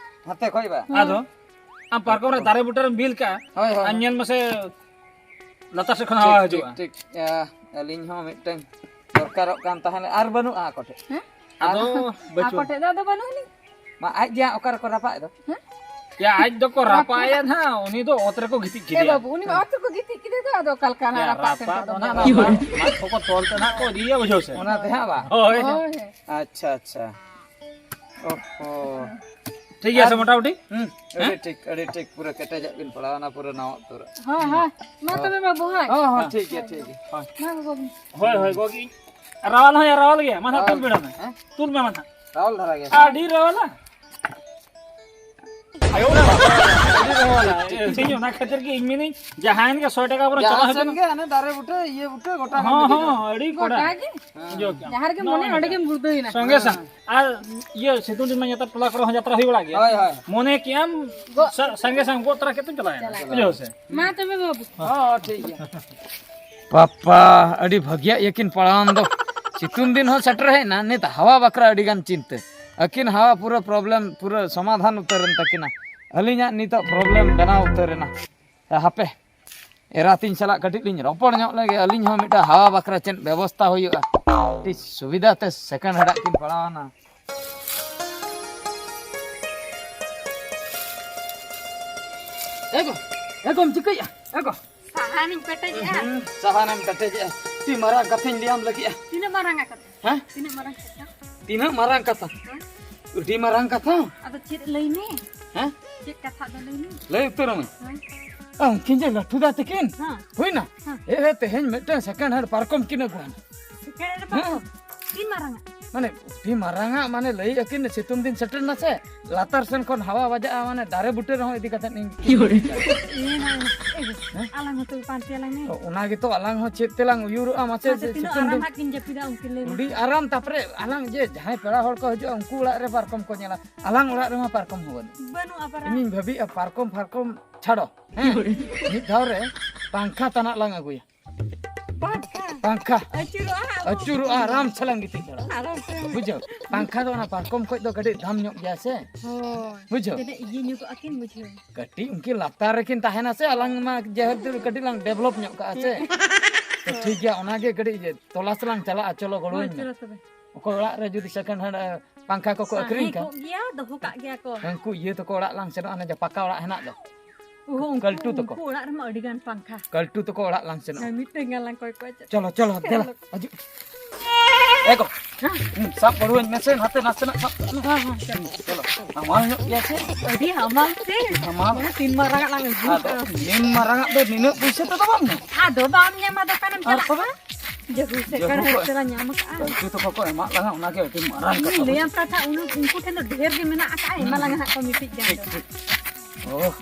ᱦᱟᱱᱛᱮ ᱠᱷᱚᱡ ᱵᱟ? ᱟᱫᱚ ᱟᱢ ᱯᱟᱨᱠᱚᱢ ᱨᱮ ᱫᱟᱨᱮ ᱵᱩᱴᱟᱹ ᱨᱮᱢ ᱵᱤᱞ ᱠᱟᱜᱼᱟ, ᱦᱳᱭ, ᱦᱳᱭ, ᱟᱨ ᱦᱳᱭ᱾ ᱧᱮᱞ ᱢᱮᱥᱮ ᱞᱟᱛᱟᱨ ᱥᱮᱫ ᱠᱷᱚᱱ ᱦᱟᱣᱟ ᱴᱷᱤᱠ, ᱦᱤᱡᱩᱜᱼᱟ᱾ ᱴᱷᱤᱠ, ᱴᱷᱤᱠ᱾ ᱟ, ᱟᱹᱞᱤᱧ ᱦᱚᱸ ᱢᱤᱫᱴᱟᱝ ᱫᱚᱨᱠᱟᱨᱚᱜ ᱠᱟᱱ ᱛᱟᱦᱮᱸᱱ, ᱟᱨ ᱵᱟᱹᱱᱩᱜᱼᱟ ᱟᱠᱚ ᱴᱷᱮᱱ? ᱦᱮᱸ? ᱟᱫᱚ ᱟᱨ ᱵᱟᱹᱪᱩᱜᱼᱟ᱾ ᱟᱠᱚ ᱴᱷᱮᱱ ᱫᱚ ᱟᱫᱚ ᱵᱟᱹᱱᱩᱜ ᱟᱹᱱᱤᱡ᱾ ᱢᱟ ᱟᱡ ᱜᱮ ᱦᱟᱸᱜ ᱚᱠᱟ ᱨᱮᱠᱚ ᱨᱟᱯᱟᱜ ᱮᱫ ᱫᱚ? ᱦᱮᱸ? ᱭᱟ, ᱟᱡ ᱫᱚᱠᱚ ᱨᱟᱯᱟᱜ ᱮᱭᱟ ᱱᱟᱦᱟᱜ, ᱩᱱᱤ ᱫᱚ ᱚᱛ ᱨᱮᱠᱚ ᱜᱤᱛᱤᱡ ᱮ ᱠᱮᱫᱮᱭᱟ᱾ ᱵᱟᱹᱵᱩ, ᱩᱱᱤ ᱢᱟ ᱚᱛ ᱨᱮᱠᱚ ᱜᱤᱛᱤᱡ ᱠᱮᱫᱮ ᱫᱚ, ᱟᱫᱚ ᱚᱠᱟ ᱞᱮᱠᱟ ᱱᱟᱦᱟᱜ ᱭᱟ, ᱨᱟᱯᱟᱜ ᱛᱮᱱ ᱨᱟᱯᱟᱜ ᱠᱚ ᱫᱚ ᱫᱚ ᱱᱟᱦᱟᱜ ᱵᱟᱹᱵᱩ᱾ ᱨᱟᱯᱟᱜ, ᱢᱟᱫ ᱠᱚᱠᱚ ᱛᱚᱞ ᱛᱮ ᱱᱟᱦᱟᱜ ᱠᱚ ᱤᱫᱤᱭᱮᱭᱟ, ᱵᱩᱡᱷᱟᱹᱣ ᱥᱮ᱾ ᱚᱱᱟ ᱛᱮ ᱦᱟᱸᱜ ᱵᱟ? ᱦᱳᱭ᱾ ᱦᱳᱭ᱾ ᱟᱪᱪᱷᱟ, ᱟᱪᱪᱷᱟ᱾ ᱚᱦᱚ᱾ ᱴᱷᱤᱠ ᱜᱮᱭᱟ ᱥᱮ ᱟᱨ ᱢᱚᱴᱟᱢᱩᱴᱤ? ᱦᱩᱸ, ᱟᱹᱰᱤ ᱦᱮᱸ? ᱴᱷᱤᱠ, ᱟᱹᱰᱤ ᱴᱷᱤᱠ᱾ ᱯᱩᱨᱟᱹ ᱠᱮᱴᱮᱡᱟᱜ ᱵᱤᱱ ᱯᱟᱲᱟᱣᱱᱟ, ᱯᱩᱨᱟᱹ ᱱᱟᱣᱟ ᱩᱛᱟᱹᱨᱟᱜ᱾ ᱦᱳᱭ, ᱦᱳᱭ᱾ ᱢᱟ ᱛᱚᱵᱮ ᱵᱟᱹᱵᱩ, ᱦᱳᱭ᱾ ᱦᱚᱸ, ᱦᱚᱸ, ᱴᱷᱤᱠ ᱜᱮᱭᱟ, ᱴᱷᱤᱠ ᱜᱮᱭᱟ᱾ ᱦᱳᱭ᱾ ᱢᱟ ᱜᱚᱜᱚ᱾ ᱦᱳᱭ, ᱦᱳᱭ, ᱜᱚᱜᱤ᱾ ᱨᱟᱣᱟᱞ ᱦᱚᱸᱭ ᱨᱟᱣᱟᱞ ᱜᱮᱭᱟ, ᱢᱟ ᱱᱟᱦᱟᱜ ᱛᱩᱞ ᱵᱮᱲᱟ ᱢᱮ᱾ ᱦᱮᱸ? ᱛᱩᱞ ᱢᱮ, ᱢᱟ ᱱᱟᱦᱟᱜ᱾ ᱨᱟᱣᱟᱞ ᱫᱷᱟᱨᱟ ᱜᱮᱭᱟ᱾ ᱟᱹᱰᱤ ᱨᱟᱣᱟᱞᱟ᱾ ᱟᱭᱳ ᱵᱟᱵᱟ, ᱟᱹᱰᱤ ᱨᱟᱣᱟᱞᱟ᱾ ᱮ, ᱤᱧ ᱚᱱᱟ ᱠᱷᱟᱹᱛᱤᱨ ᱜᱮ ᱤᱧ ᱢᱮᱱᱟᱹᱧ, ᱡᱟᱦᱟᱸᱭᱮᱱ ᱜᱮ ᱥᱚᱭ ᱴᱟᱠᱟ ᱵᱚᱨᱚᱝ ᱪᱟᱞᱟᱣ ᱡᱟᱦᱟᱸ ᱦᱚᱪᱚ ᱥᱮᱱ ᱢᱮ᱾ ᱜᱮ, ᱦᱟᱱᱮ ᱫᱟᱨᱮ ᱵᱩᱴᱟᱹ, ᱤᱭᱟᱹ ᱵᱩᱴᱟᱹ, ᱜᱚᱴᱟ ᱦᱚᱸ, ᱜᱮᱢ ᱫᱮᱡᱚᱜᱼᱟ᱾ ᱦᱚᱸ, ᱟᱹᱰᱤ ᱠᱚᱲᱟ᱾ ᱜᱚᱴᱟ ᱜᱮ᱾ ᱵᱩᱡᱷᱟᱹᱣ ᱠᱮᱜᱼᱟᱢ? ᱡᱟᱦᱟᱸ ᱨᱮᱜᱮ ᱢᱚᱱᱮ, ᱱᱚᱜᱼᱚ ᱚᱸᱰᱮ ᱱᱚᱝᱠᱟ᱾ ᱜᱮᱢ ᱜᱩᱲᱫᱟᱹᱣᱮᱱᱟ᱾ ᱥᱚᱸᱜᱮ ᱥᱟᱝ᱾ ᱟᱨ ᱤᱭᱟᱹ ᱥᱤᱛᱩᱝ ᱫᱤᱱ ᱢᱟ ᱱᱮᱛᱟᱨ ᱴᱚᱞᱟ ᱠᱚᱨᱮ ᱦᱚᱸ ᱡᱟᱛᱨᱟ ᱦᱩᱭ ᱵᱟᱲᱟᱜ ᱜᱮᱭᱟ᱾ ᱦᱳᱭ, ᱦᱳᱭ᱾ ᱢᱚᱱᱮ ᱠᱮᱜᱼᱟᱢ ᱜᱚ- ᱥᱟ-, ᱥᱟᱸᱜᱮ ᱥᱟᱝ ᱜᱚᱜ ᱛᱚᱨᱟ ᱠᱮᱫ ᱛᱮᱢ ᱪᱟᱞᱟᱣᱮᱱᱟ᱾ ᱪᱟᱞᱟᱣ᱾ ᱵᱩᱡᱷᱟᱹᱣ ᱥᱮ? ᱢᱟ ᱛᱚᱵᱮ ᱵᱟᱹᱵᱩ᱾ ᱦᱚᱸ, ᱦᱚᱸ, ᱴᱷᱤᱠ ᱜᱮᱭᱟ᱾ ᱯᱟᱯᱟ, ᱟᱹᱰᱤ ᱵᱷᱟᱹᱜᱤᱭᱟᱜ ᱤᱭᱟᱹ ᱠᱤᱱ ᱯᱟᱲᱟᱣᱮᱱ ᱫᱚ᱾ ᱥᱤᱛᱩᱝ ᱫᱤᱱ ᱦᱚᱸ ᱥᱮᱴᱮᱨ ᱦᱮᱡ ᱮᱱᱟ, ᱱᱤᱛ ᱦᱟᱣᱟ ᱵᱟᱠᱷᱨᱟ ᱟᱹᱰᱤ ᱜᱟᱱ ᱪᱤᱱᱛᱟᱹ᱾ ᱟᱹᱠᱤᱱ ᱦᱟᱣᱟ ᱯᱩᱨᱟᱹ problem ᱯᱩᱨᱟᱹ ᱥᱚᱢᱟᱫᱷᱟᱱ ᱩᱛᱟᱹᱨ ᱮᱱ ᱛᱟᱹᱠᱤᱱᱟ᱾ ᱟᱹᱞᱤᱧᱟᱜ ᱱᱤᱛᱚᱜ problem ᱵᱮᱱᱟᱣ ᱩᱛᱟᱹᱨ ᱮᱱᱟ᱾ ᱦᱟᱯᱮ, ᱮᱨᱟᱛᱤᱧ ᱥᱟᱞᱟᱜ ᱠᱟᱹᱴᱤᱡ ᱞᱤᱧ ᱨᱚᱯᱚᱲ ᱧᱚᱜ ᱞᱮᱜᱮ, ᱟᱹᱞᱤᱧ ᱦᱚᱸ ᱢᱤᱫᱴᱟᱝ ᱦᱟᱣᱟ ᱵᱟᱠᱷᱨᱟ ᱪᱮᱫ ᱵᱮᱵᱚᱥᱛᱷᱟ ᱦᱩᱭᱩᱜᱼᱟ᱾ ᱟᱹᱰᱤ ᱥᱩᱵᱤᱫᱷᱟ ᱛᱮ second hand ᱟᱜ ᱠᱤᱱ ᱯᱟᱲᱟᱣ ᱮᱱᱟ᱾ ᱮ ᱜᱚ, ᱮ ᱜᱚᱢ ᱪᱤᱠᱟᱹᱭᱮᱜᱼᱟ? ᱮ ᱜᱚ᱾ ᱥᱟᱦᱟᱱᱤᱧ ᱯᱮᱴᱮᱡᱮᱜᱼᱟ᱾ ᱦᱩᱸ, ᱥᱟᱦᱟᱱᱮᱢ ᱯᱮᱴᱮᱡᱮᱜᱼᱟ᱾ ᱛᱤ ᱢᱟᱨᱟᱝ ᱠᱟᱛᱷᱟᱧ ᱞᱟᱹᱭᱟᱢ ᱞᱟᱹᱜᱤᱫᱼᱟ᱾ ᱛᱤᱱᱟᱹᱜ ᱢᱟᱨᱟᱝ ᱟᱜ ᱠᱟᱛᱷᱟ? ᱦᱮᱸ? ᱛᱤᱱᱟᱹᱜ ᱢᱟᱨᱟᱝ ᱠᱟᱛᱷᱟ? ᱛᱤᱱᱟᱹᱜ ᱢᱟᱨᱟᱝ ᱠᱟᱛᱷᱟ᱾ ᱦᱮᱸ? ᱟᱹᱰᱤ ᱢᱟᱨᱟᱝ ᱠᱟᱛᱷᱟ᱾ ᱟᱫᱚ ᱪᱮᱫ ᱞᱟᱹᱭ ᱢᱮ? ᱦᱮᱸ? ᱪᱮᱫ ᱠᱟᱛᱷᱟ ᱫᱚ ᱞᱟᱹᱭ ᱢᱮ? ᱞᱟᱹᱭ ᱩᱛᱟᱹᱨ ᱟᱢᱟᱹᱧ᱾ ᱦᱮᱸ? ᱟ, ᱩᱱᱠᱤᱱ ᱡᱮ ᱞᱟᱹᱴᱷᱩ ᱫᱟ ᱛᱟᱹᱠᱤᱱ, ᱦᱮᱸ᱾ ᱦᱩᱭᱱᱟ? ᱦᱮᱸ᱾ ᱮ, ᱛᱮᱦᱮᱧ ᱢᱤᱫᱴᱟᱝ second hand ᱯᱟᱨᱠᱚᱢ ᱠᱤᱱ ᱟᱹᱜᱩᱣᱟᱱᱟ᱾ Second hand ᱦᱮᱸ? ᱯᱟᱨᱠᱚᱢ? ᱛᱤᱱ ᱢᱟᱨᱟᱝᱟ? ᱢᱟᱱᱮ, ᱟᱹᱰᱤ ᱢᱟᱨᱟᱝᱟ, ᱢᱟᱱᱮ, ᱞᱟᱹᱭ ᱟᱹᱠᱤᱱ ᱥᱤᱛᱩᱝ ᱫᱤᱱ ᱥᱮᱴᱮᱨ ᱱᱟ ᱥᱮ, ᱞᱟᱛᱟᱨ ᱥᱮᱱ ᱠᱷᱚᱱ ᱦᱟᱣᱟ ᱵᱟᱡᱟᱜᱼᱟ, ᱢᱟᱱᱮ, ᱫᱟᱨᱮ ᱵᱩᱴᱟᱹ ᱨᱮᱦᱚᱸ ᱤᱫᱤ ᱠᱟᱛᱮ ᱤᱧ ᱤᱭᱟᱹ ᱱᱟ, ᱮ, ᱦᱮᱸ? ᱟᱞᱟᱝ ᱦᱚᱸᱛᱚ ᱯᱟᱱᱛᱮ ᱟᱞᱟᱝ ᱢᱮ᱾ ᱚ, ᱚᱱᱟ ᱜᱮᱛᱚ, ᱟᱞᱟᱝ ᱦᱚᱸ ᱪᱮᱫ ᱛᱮᱞᱟᱝ ᱩᱭᱩᱨᱚᱜᱼᱟ, ᱢᱟᱥᱮ, ᱢᱟᱥᱮ, ᱛᱤᱱᱟᱹᱜ ᱥᱤᱛᱩᱝ ᱟᱨᱟᱢ ᱫᱤᱱ᱾ ᱦᱟᱸᱜ ᱠᱤᱱ ᱡᱟᱹᱯᱤᱫᱟ ᱩᱱᱠᱤᱱ, ᱞᱟᱹᱭ ᱢᱮ᱾ ᱟᱹᱰᱤ ᱟᱨᱟᱢ, ᱛᱟᱯᱚᱨᱮ ᱟᱞᱟᱝ ᱡᱮ ᱡᱟᱦᱟᱸᱭ ᱯᱮᱲᱟ ᱦᱚᱲ ᱠᱚ ᱦᱤᱡᱩᱜᱼᱟ, ᱩᱱᱠᱩ ᱚᱲᱟᱜ ᱨᱮ ᱯᱟᱨᱠᱚᱢ ᱠᱚ ᱧᱮᱞᱟ, ᱟᱞᱟᱝ ᱚᱲᱟᱜ ᱨᱮᱢᱟ ᱯᱟᱨᱠᱚᱢ ᱦᱚᱸ ᱵᱟᱹᱱᱩᱜ᱾ ᱵᱟᱹᱱᱩᱜᱼᱟ ᱯᱟᱨᱟ᱾ ᱤᱧᱤᱧ ᱵᱷᱟᱹᱵᱤᱜᱼᱟ, ᱯᱟᱨᱠᱚᱢ ᱯᱷᱟᱨᱠᱚᱢ ᱪᱷᱟᱲᱚ, ᱦᱮᱸ? ᱢᱤᱫ ᱫᱷᱟᱣ ᱨᱮ ᱯᱟᱝᱠᱷᱟ ᱛᱟᱱᱟᱜ ᱞᱟᱝ ᱟᱹᱜᱩᱭᱟ᱾ ᱯᱟᱝᱠᱷᱟ᱾ ᱯᱟᱝᱠᱷᱟ᱾ ᱟᱹᱪᱩᱨᱚᱜᱼᱟ ᱦᱟᱸᱜ᱾ ᱟᱹᱪᱩᱨᱚᱜᱼᱟ, ᱟᱨᱟᱢ ᱥᱮ ᱞᱟᱝ ᱜᱤᱛᱤᱡ ᱫᱟᱲᱮᱭᱟᱜᱼᱟ᱾ ᱟᱨᱟᱢ ᱥᱮ᱾ ᱵᱩᱡᱷᱟᱹᱣ? ᱯᱟᱝᱠᱷᱟ ᱫᱚ ᱚᱱᱟ ᱯᱟᱨᱠᱚᱢ ᱠᱷᱚᱡ ᱫᱚ ᱠᱟᱹᱴᱤᱡ ᱫᱟᱢ ᱧᱚᱜ ᱜᱮᱭᱟ ᱥᱮ᱾ ᱦᱳᱭ᱾ ᱵᱩᱡᱷᱟᱹᱣ? ᱛᱤᱱᱟᱹᱜ ᱤᱭᱟᱹ ᱧᱚᱜᱚᱜᱼᱟ ᱠᱤᱱ, ᱵᱩᱡᱷᱟᱹᱣ? ᱠᱟᱹᱴᱤᱡ ᱩᱱᱠᱤᱱ ᱞᱟᱛᱟᱨ ᱨᱮᱠᱤᱱ ᱛᱟᱦᱮᱱᱟ ᱥᱮ, ᱟᱞᱟᱝ ᱢᱟ ᱡᱮᱦᱮᱛᱩ ᱠᱟᱹᱴᱤᱡ ᱞᱟᱝ develop ᱧᱚᱜ ᱠᱟᱜᱼᱟ ᱥᱮ᱾ ᱛᱚ ᱴᱷᱤᱠ ᱜᱮᱭᱟ, ᱚᱱᱟᱜᱮ ᱠᱟᱹᱴᱤᱡ ᱛᱚᱞᱟᱥ ᱞᱟᱝ ᱪᱟᱞᱟᱜᱼᱟ, ᱪᱚᱞᱚ ᱦᱳᱭ, ᱜᱚᱲᱚᱣᱟᱹᱧ ᱢᱮ᱾ ᱪᱚᱞᱚ ᱛᱚᱵᱮ᱾ ᱚᱠᱚᱭ ᱚᱲᱟᱜ ᱨᱮ ᱡᱩᱫᱤ second hand, ᱮ, ᱯᱟᱝᱠᱷᱟ ᱠᱚᱠᱚ ᱟᱹᱠᱷᱨᱤᱧ ᱛᱟᱦᱮᱸ ᱠᱷᱟᱱ? ᱠᱚᱜ ᱜᱮᱭᱟ, ᱫᱚᱦᱚ ᱠᱟᱜ ᱜᱮᱭᱟ ᱠᱚ᱾ ᱩᱱᱠᱩ ᱤᱭᱟᱹ ᱛᱟᱠᱚ ᱚᱲᱟᱜ ᱞᱟᱝ ᱥᱮᱱᱚᱜᱼᱟ, ᱚᱱᱮ ᱡᱮ ᱯᱟᱠᱟ ᱚᱲᱟᱜ ᱦᱮᱱᱟᱜ ᱫᱚ᱾ ᱚᱦᱚ, ᱩᱱᱠᱩ, ᱠᱟᱞᱴᱩ ᱛᱟᱠᱚ᱾ ᱩᱱᱠᱩ ᱚᱲᱟᱜ ᱨᱮᱢᱟ ᱟᱹᱰᱤ ᱜᱟᱱ ᱯᱟᱝᱠᱷᱟ᱾ ᱠᱟᱞᱴᱩ ᱛᱟᱠᱚ ᱚᱲᱟᱜ ᱞᱟᱝ ᱥᱮᱱᱚᱜᱼᱟ᱾ ᱦᱮᱸ, ᱢᱤᱫᱴᱮᱱ ᱜᱟᱱ ᱞᱟᱝ ᱠᱚᱭ ᱠᱚᱣᱟ᱾ ᱪᱚᱞᱚ, ᱪᱚᱞᱚ, ᱫᱮᱞᱟ, ᱦᱤᱡᱩᱜ᱾ ᱮ ᱜᱚ, ᱦᱮᱸ? ᱦᱩᱸ, ᱥᱟᱵ ᱜᱚᱲᱚᱣᱟᱹᱧ ᱢᱮᱥᱮ, ᱱᱟᱛᱮ ᱱᱟᱥᱮᱱᱟᱜ ᱥᱟᱵ ᱠᱟᱜ ᱢᱮ᱾ ᱦᱮᱸ, ᱦᱮᱸ, ᱪᱚᱞᱚ᱾ ᱪᱚᱞᱚ, ᱦᱟᱢᱟᱞ ᱧᱚᱜ ᱜᱮᱭᱟ ᱥᱮ? ᱟᱹᱰᱤ ᱦᱟᱢᱟᱞ ᱥᱮ? ᱦᱟᱢᱟᱞ᱾ ᱢᱟᱱᱮ ᱛᱤᱱ ᱢᱟᱨᱟᱝ ᱟᱜ ᱞᱟᱝ ᱟᱹᱜᱩ ᱟᱫᱚ ᱠᱟᱜᱼᱟ᱾ ᱱᱤᱱ ᱢᱟᱨᱟᱝ ᱟᱜ ᱫᱚ ᱱᱤᱱᱟᱹᱜ ᱯᱩᱭᱥᱟᱹ ᱛᱮᱫᱚ ᱵᱟᱢ ᱧᱟᱢᱟ᱾ ᱟᱫᱚ ᱵᱟᱢ ᱧᱟᱢᱟ, ᱫᱚᱠᱟᱱᱮᱢ ᱟᱨ ᱪᱟᱞᱟᱜᱼᱟ᱾ ᱛᱚᱵᱮ? ᱡᱟᱹᱦᱩ ᱥᱮ ᱡᱟᱹᱦᱩ ᱠᱟᱹᱨᱦᱟᱹ ᱠᱚ ᱛᱮᱞᱟᱝ ᱧᱟᱢ ᱠᱟᱜᱼᱟ᱾ ᱠᱟᱹᱡᱩ ᱛᱟᱠᱚ ᱠᱚ ᱮᱢᱟᱜ ᱞᱟᱝᱟ, ᱚᱱᱟᱜᱮ ᱟᱹᱰᱤ ᱢᱟᱨᱟᱝ ᱤᱧ ᱠᱟᱛᱷᱟ ᱞᱟᱹᱭᱟᱢ ᱵᱩᱡᱷᱟᱹᱣ᱾ ᱠᱟᱛᱷᱟ, ᱩᱱᱟᱹᱜ ᱩᱱᱠᱩ ᱴᱷᱮᱱ ᱫᱚ ᱰᱷᱮᱨ ᱜᱮ ᱢᱮᱱᱟᱜ ᱟᱠᱟᱫᱼᱟ, ᱮᱢᱟ ᱞᱟᱝᱟ ᱦᱟᱸᱜ ᱠᱚ ᱢᱤᱫᱴᱤᱡ ᱜᱟᱱ ᱴᱷᱤᱠ, ᱫᱚ᱾ ᱴᱷᱤᱠ᱾ ᱳᱦ,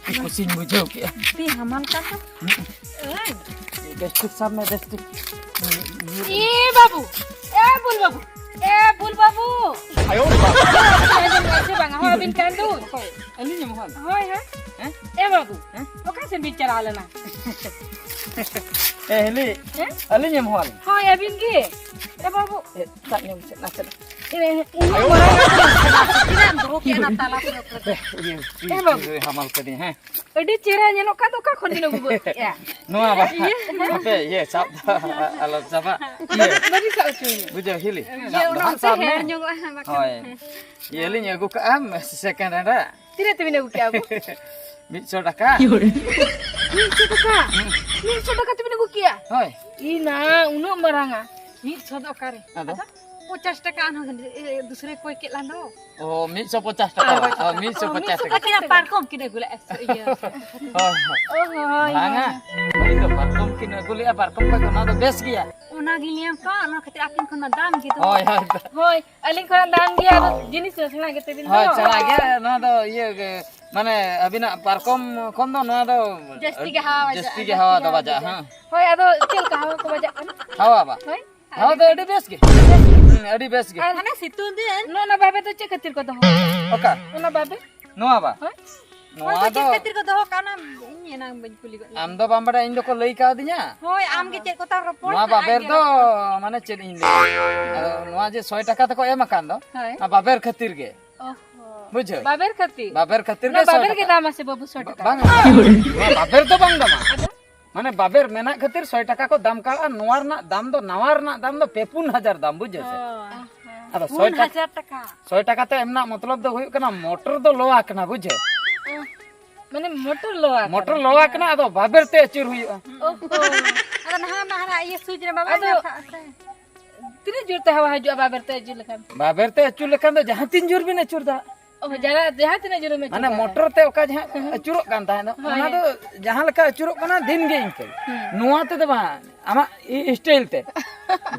ᱪᱮᱫ ᱠᱩᱥᱤᱧ ᱵᱩᱡᱷᱟᱹᱣ ᱠᱮᱜᱼᱟ᱾ ᱛᱤ ᱦᱟᱢᱟᱞ ᱠᱟᱱ ᱫᱚ᱾ ᱦᱩᱸ᱾ ᱮᱭ᱾ ᱵᱮᱥᱴᱷᱤᱠ ᱥᱟᱵ ᱢᱮ, ᱵᱮᱥᱴᱷᱤᱠ᱾ ᱮ ᱵᱟᱹᱵᱩ, ᱮ ᱵᱩᱞ ᱵᱟᱹᱵᱩ, ᱮ ᱵᱩᱞ ᱵᱟᱹᱵᱩ᱾ ᱟᱭᱳ ᱵᱟᱵᱟ᱾ ᱟᱸᱡᱚᱢ ᱢᱮ ᱥᱮ ᱵᱟᱝᱟ? ᱦᱚᱸ, ᱟᱹᱵᱤᱱ ᱠᱟᱱ ᱫᱚ᱾ ᱚᱠᱚᱭ? ᱟᱹᱞᱤᱧ ᱮᱢ ᱦᱚᱦᱚ ᱟᱫ ᱞᱤᱧᱟ? ᱦᱳᱭ, ᱦᱮᱸ᱾ ᱦᱮᱸ? ᱮ ᱵᱟᱹᱵᱩ, ᱦᱮᱸ? ᱚᱠᱟ ᱥᱮᱱ ᱵᱤᱱ ᱪᱟᱞᱟᱣ ᱞᱮᱱᱟ? ᱮ ᱦᱤᱞᱤ, ᱦᱮᱸ? ᱟᱹᱞᱤᱧ ᱮᱢ ᱦᱚᱦᱚ ᱟᱫ ᱞᱤᱧᱟ? ᱦᱳᱭ, ᱟᱹᱵᱤᱱ ᱜᱮ᱾ ᱮ ᱵᱟᱹᱵᱩ᱾ ᱮ, ᱥᱟᱵ ᱧᱚᱜ ᱢᱮᱥᱮ, ᱱᱟᱥᱮᱱᱟᱜ᱾ ᱮ, ᱩᱱᱟᱹᱜ ᱢᱟᱨᱟᱝ ᱟᱜ ᱫᱚ ᱪᱮᱫᱟᱜ ᱮᱢ ᱫᱚᱦᱚ ᱠᱮᱜᱼᱟ ᱚᱱᱟ ᱛᱟᱞᱟ ᱠᱚᱨᱮ? ᱮ, ᱤᱭᱟᱹ, ᱮ ᱵᱟᱹᱵᱩ᱾ ᱦᱟᱢᱟᱞ ᱠᱟᱹᱫᱤᱧᱟ, ᱦᱮᱸ᱾ ᱟᱹᱰᱤ ᱪᱮᱦᱨᱟ ᱧᱮᱞᱚᱜ ᱠᱟᱱ ᱫᱚ, ᱚᱠᱟ ᱠᱷᱚᱱ ᱵᱤᱱ ᱟᱹᱜᱩ ᱜᱚᱫ ᱠᱮᱜᱼᱟ? ᱱᱚᱣᱟ ᱵᱟ-, ᱤᱭᱟᱹ᱾ ᱦᱟᱯᱮ, ᱤᱭᱟᱹ, ᱥᱟᱵ ᱫᱚ ᱟᱞᱚᱢ ᱥᱟᱵᱟ᱾ ᱤᱭᱟᱹ᱾ ᱵᱟᱹᱵᱤᱱ ᱥᱟᱵ ᱦᱚᱪᱚᱭᱟ᱾ ᱵᱩᱡᱷᱟᱹᱣ, ᱦᱤᱞᱤ, ᱤᱭᱟᱹ, ᱥᱟᱵ ᱫᱚ ᱚᱱᱟ ᱦᱟᱸᱜ ᱥᱟᱵ ᱢᱮ᱾ ᱦᱮᱲ ᱧᱚᱜᱚᱜᱼᱟ ᱦᱟᱸᱜ ᱵᱟᱠᱷᱟᱱ᱾ ᱦᱳᱭ᱾ ᱤᱭᱟᱹ ᱞᱤᱧ ᱟᱹᱜᱩ ᱠᱟᱜᱼᱟ, second hand ᱟᱜ᱾ ᱛᱤᱱᱟᱹᱜ ᱛᱮᱵᱤᱱ ᱟᱹᱜᱩ ᱠᱮᱜᱼᱟ ᱟᱵᱚ? ᱢᱤᱫ ᱥᱚ ᱴᱟᱠᱟ᱾ ᱢᱤᱫ ᱥᱚ ᱴᱟᱠᱟ? ᱦᱩᱸ᱾ ᱢᱤᱫ ᱥᱚ ᱴᱟᱠᱟ ᱛᱮᱵᱤᱱ ᱟᱹᱜᱩ ᱠᱮᱜᱼᱟ? ᱦᱳᱭ᱾ ᱤ ᱱᱟ, ᱩᱱᱟᱹᱜ ᱢᱟᱨᱟᱝᱟ᱾ ᱢᱤᱫ ᱥᱚ ᱫᱚ ᱚᱠᱟᱨᱮ? ᱟᱫᱚ? ᱟᱫᱚ? ᱯᱚᱪᱟᱥ ᱴᱟᱠᱟ ᱟᱨᱦᱚᱸ, ᱮ, ᱫᱩᱥᱨᱟᱹ ᱠᱚᱭ ᱠᱮᱫ ᱞᱟᱝ ᱫᱚ᱾ ᱚ, ᱢᱤᱫ ᱥᱚ ᱯᱚᱪᱟᱥ ᱴᱟᱠᱟ᱾ ᱚ, ᱢᱤᱫ ᱥᱚ ᱯᱚᱪᱟᱥ ᱴᱟᱠᱟ᱾ ᱟᱹᱠᱤᱱᱟᱜ ᱯᱟᱨᱠᱚᱢ ᱠᱤᱱ ᱟᱹᱜᱩ ᱞᱮᱫᱼᱟ, ᱤᱭᱟᱹ᱾ ᱦᱳᱭ, ᱦᱳᱭ᱾ ᱚ, ᱦᱳᱭ, ᱵᱟᱝᱟ, ᱦᱳᱭ᱾ ᱩᱱᱤ ᱫᱚ ᱯᱟᱨᱠᱚᱢ ᱠᱤᱱ ᱟᱹᱜᱩ ᱞᱮᱫᱼᱟ, ᱯᱟᱨᱠᱚᱢ ᱠᱷᱚᱡ ᱫᱚ ᱱᱚᱣᱟ ᱫᱚ ᱵᱮᱥ ᱜᱮᱭᱟ᱾ ᱚᱱᱟ ᱜᱮ ᱞᱟᱹᱭᱟᱢ ᱠᱟᱱ, ᱚᱱᱟ ᱠᱷᱟᱹᱛᱤᱨ ᱟᱹᱠᱤᱱ ᱠᱷᱚᱱ ᱢᱟ ᱫᱟᱢ ᱜᱮ ᱫᱚ᱾ ᱦᱳᱭ, ᱦᱳᱭ᱾ ᱦᱳᱭ, ᱟᱹᱞᱤᱧ ᱠᱷᱚᱱᱟᱜ ᱫᱟᱢ ᱜᱮᱭᱟ, ᱟᱫᱚ ᱡᱤᱱᱤᱥ ᱫᱚ ᱥᱮᱬᱟ ᱜᱮᱛᱟ ᱵᱤᱱ ᱫᱚ᱾ ᱦᱳᱭ, ᱥᱮᱬᱟ ᱜᱮᱭᱟ, ᱱᱚᱣᱟ ᱫᱚ ᱤᱭᱟᱹ ᱜᱮ, ᱢᱟᱱᱮ ᱟᱹᱵᱤᱱᱟᱜ ᱯᱟᱨᱠᱚᱢ ᱠᱷᱚᱱ ᱫᱚ ᱱᱚᱣᱟ ᱫᱚ ᱡᱟᱹᱥᱛᱤ ᱜᱮ ᱦᱟᱣᱟ ᱵᱟᱡᱟᱜᱼᱟ᱾ ᱡᱟᱹᱥᱛᱤ ᱜᱮ ᱦᱟᱣᱟ ᱫᱚ ᱵᱟᱡᱟᱜᱼᱟ, ᱦᱮᱸ᱾ ᱦᱳᱭ, ᱟᱫᱚ ᱪᱮᱫ ᱞᱮᱠᱟ ᱦᱟᱣᱟ ᱠᱚ ᱵᱟᱡᱟᱜ ᱠᱟᱱᱟ? ᱦᱟᱣᱟ ᱵᱟ? ᱦᱳᱭ᱾ ᱦᱟᱣᱟ ᱫᱚ ᱟᱹᱰᱤ ᱵᱮᱥ ᱜᱮ᱾ ᱦᱩᱸ, ᱟᱹᱰᱤ ᱵᱮᱥ ᱜᱮ᱾ ᱟᱨ ᱢᱟᱱᱮ ᱥᱤᱛᱩᱝ ᱫᱤᱱ᱾ ᱱᱚᱣᱟ, ᱚᱱᱟ ᱵᱟᱵᱮᱨ ᱫᱚ ᱪᱮᱫ ᱠᱷᱟᱹᱛᱤᱨ ᱠᱚ ᱫᱚᱦᱚ ᱠᱟᱜᱼᱟ? ᱚᱠᱟ? ᱚᱱᱟ ᱵᱟᱵᱮᱨ? ᱱᱚᱣᱟ ᱵᱟ? ᱦᱳᱭ᱾ ᱱᱚᱣᱟ ᱚᱱᱟ ᱫᱚ ᱪᱮᱫ ᱫᱚ ᱠᱷᱟᱹᱛᱤᱨ ᱠᱚ ᱫᱚᱦᱚ ᱠᱟᱜᱼᱟ, ᱚᱱᱟ ᱤᱧ ᱮᱱᱟᱝ ᱵᱟᱹᱧ ᱠᱩᱞᱤ ᱜᱚᱫ ᱞᱮᱫ ᱟᱢ ᱫᱚ ᱵᱟᱢ ᱵᱟᱰᱟᱭᱟ, ᱤᱧ ᱫᱚᱠᱚ ᱞᱟᱹᱭ ᱠᱟᱣᱫᱤᱧᱟ᱾ ᱦᱳᱭ, ᱟᱢ ᱜᱮ ᱪᱮᱫ ᱠᱚᱛᱟᱢ ᱨᱚᱯᱚᱲ ᱱᱚᱣᱟ ᱠᱟᱱᱟ, ᱵᱟᱵᱮᱨ ᱟᱡ ᱜᱮ ᱫᱚ, ᱨᱚᱯᱚᱲ᱾ ᱢᱟᱱᱮ ᱪᱮᱫ ᱤᱧ ᱞᱟᱹᱭᱟ? ᱟᱫᱚ ᱱᱚᱣᱟ ᱡᱮ ᱥᱚᱭ ᱴᱟᱠᱟ ᱛᱮᱠᱚ ᱮᱢ ᱟᱠᱟᱱ ᱫᱚ, ᱦᱳᱭ᱾ ᱱᱚᱣᱟ ᱵᱟᱵᱮᱨ ᱠᱷᱟᱹᱛᱤᱨ ᱜᱮ᱾ ᱚ ᱦᱚᱸ᱾ ᱵᱩᱡᱷᱟᱹᱣ? ᱵᱟᱵᱮᱨ ᱠᱷᱟᱹᱛᱤᱨ? ᱵᱟᱵᱮᱨ ᱠᱷᱟᱹᱛᱤᱨ ᱱᱚᱣᱟ ᱜᱮ ᱥᱚᱭ ᱵᱟᱵᱮᱨ ᱜᱮ ᱴᱟᱠᱟ᱾ ᱫᱟᱢᱟ ᱥᱮ ᱵᱟᱹᱵᱩ, ᱥᱚᱭ ᱴᱟᱠᱟ? ᱵᱟᱝ, ᱱᱚᱣᱟ ᱵᱟᱵᱮᱨ ᱫᱚ ᱵᱟᱝ ᱫᱟᱢᱟ᱾ ᱟᱫᱚ? ᱢᱟᱱᱮ ᱵᱟᱵᱮᱨ ᱢᱮᱱᱟᱜ ᱠᱷᱟᱹᱛᱤᱨ ᱥᱚᱭ ᱴᱟᱠᱟ ᱠᱚ ᱫᱟᱢ ᱠᱟᱜᱼᱟ᱾ ᱱᱚᱣᱟ ᱨᱮᱱᱟᱜ ᱫᱟᱢ ᱫᱚ, ᱱᱟᱣᱟ ᱨᱮᱱᱟᱜ ᱫᱟᱢ ᱫᱚ ᱯᱮ ᱯᱩᱱ ᱦᱟᱡᱟᱨ ᱫᱟᱢ, ᱵᱩᱡᱷᱟᱹᱣ ᱥᱮ? ᱚ᱾ ᱟᱫᱚ ᱥᱚᱭ ᱯᱩᱱ ᱦᱟᱡᱟᱨ ᱴᱟᱠᱟ᱾ ᱥᱚᱭ ᱴᱟᱠᱟ ᱛᱮ ᱮᱢ ᱨᱮᱱᱟᱜ ᱢᱚᱛᱞᱚᱵ ᱫᱚ ᱦᱩᱭᱩᱜ ᱠᱟᱱᱟ, ᱢᱚᱴᱚᱨ ᱫᱚ ᱞᱚ ᱟᱠᱟᱱᱟ, ᱵᱩᱡᱷᱟᱹᱣ? ᱚ᱾ ᱢᱟᱱᱮ ᱢᱚᱴᱚᱨ ᱞᱚ ᱟᱠᱟᱱᱟ᱾ ᱢᱚᱴᱚᱨ ᱞᱚ ᱟᱠᱟᱱᱟ, ᱟᱫᱚ ᱵᱟᱵᱮᱨ ᱛᱮ ᱟᱹᱪᱩᱨ ᱦᱩᱭᱩᱜᱼᱟ᱾ ᱚ ᱦᱚ᱾ ᱟᱫᱚ ᱱᱟᱦᱟᱜ ᱢᱟ ᱦᱟᱱᱟ ᱤᱭᱟᱹ ᱥᱩᱡ ᱨᱮ ᱵᱟᱵᱮᱨ ᱟᱫᱚ ᱜᱟᱛᱷᱟᱜᱼᱟ ᱥᱮ᱾ ᱛᱤᱱᱟᱹᱜ ᱡᱳᱨ ᱛᱮ ᱦᱟᱣᱟ ᱦᱤᱡᱩᱜᱼᱟ ᱵᱟᱵᱮᱨ ᱛᱮ ᱟᱹᱪᱩᱨ ᱞᱮᱠᱷᱟᱱ? ᱵᱟᱵᱮᱨ ᱛᱮ ᱟᱹᱪᱩᱨ ᱞᱮᱠᱷᱟᱱ ᱫᱚ ᱡᱟᱦᱟᱸ ᱛᱤᱱ ᱡᱳᱨ ᱵᱤᱱ ᱟᱹᱪᱩᱨ ᱫᱟᱲᱮᱭᱟᱜᱼᱟ᱾ ᱚ, ᱡᱟᱦᱟᱸ, ᱡᱟᱦᱟᱸ ᱛᱤᱱᱟᱹᱜ ᱡᱳᱨᱮᱢ ᱟᱹᱪᱩᱨ ᱢᱟᱱᱮ ᱫᱟᱲᱮᱭᱟᱜᱼᱟ᱾ ᱢᱚᱴᱚᱨ ᱛᱮ ᱚᱠᱟ ᱡᱟᱦᱟᱸ ᱦᱮᱸ᱾ ᱟᱹᱪᱩᱨᱚᱜ ᱠᱟᱱ ᱛᱟᱦᱮᱸᱫ, ᱦᱳᱭ᱾ ᱚᱱᱟ ᱫᱚ ᱡᱟᱦᱟᱸ ᱞᱮᱠᱟ ᱟᱹᱪᱩᱨᱚᱜ ᱠᱟᱱᱟ, ᱫᱤᱱ ᱜᱮ ᱤᱱᱠᱟᱹ᱾ ᱦᱮᱸ᱾ ᱱᱚᱣᱟ ᱛᱮᱫᱚ ᱵᱟᱝ, ᱟᱢᱟᱜ ᱤ-, style ᱛᱮ᱾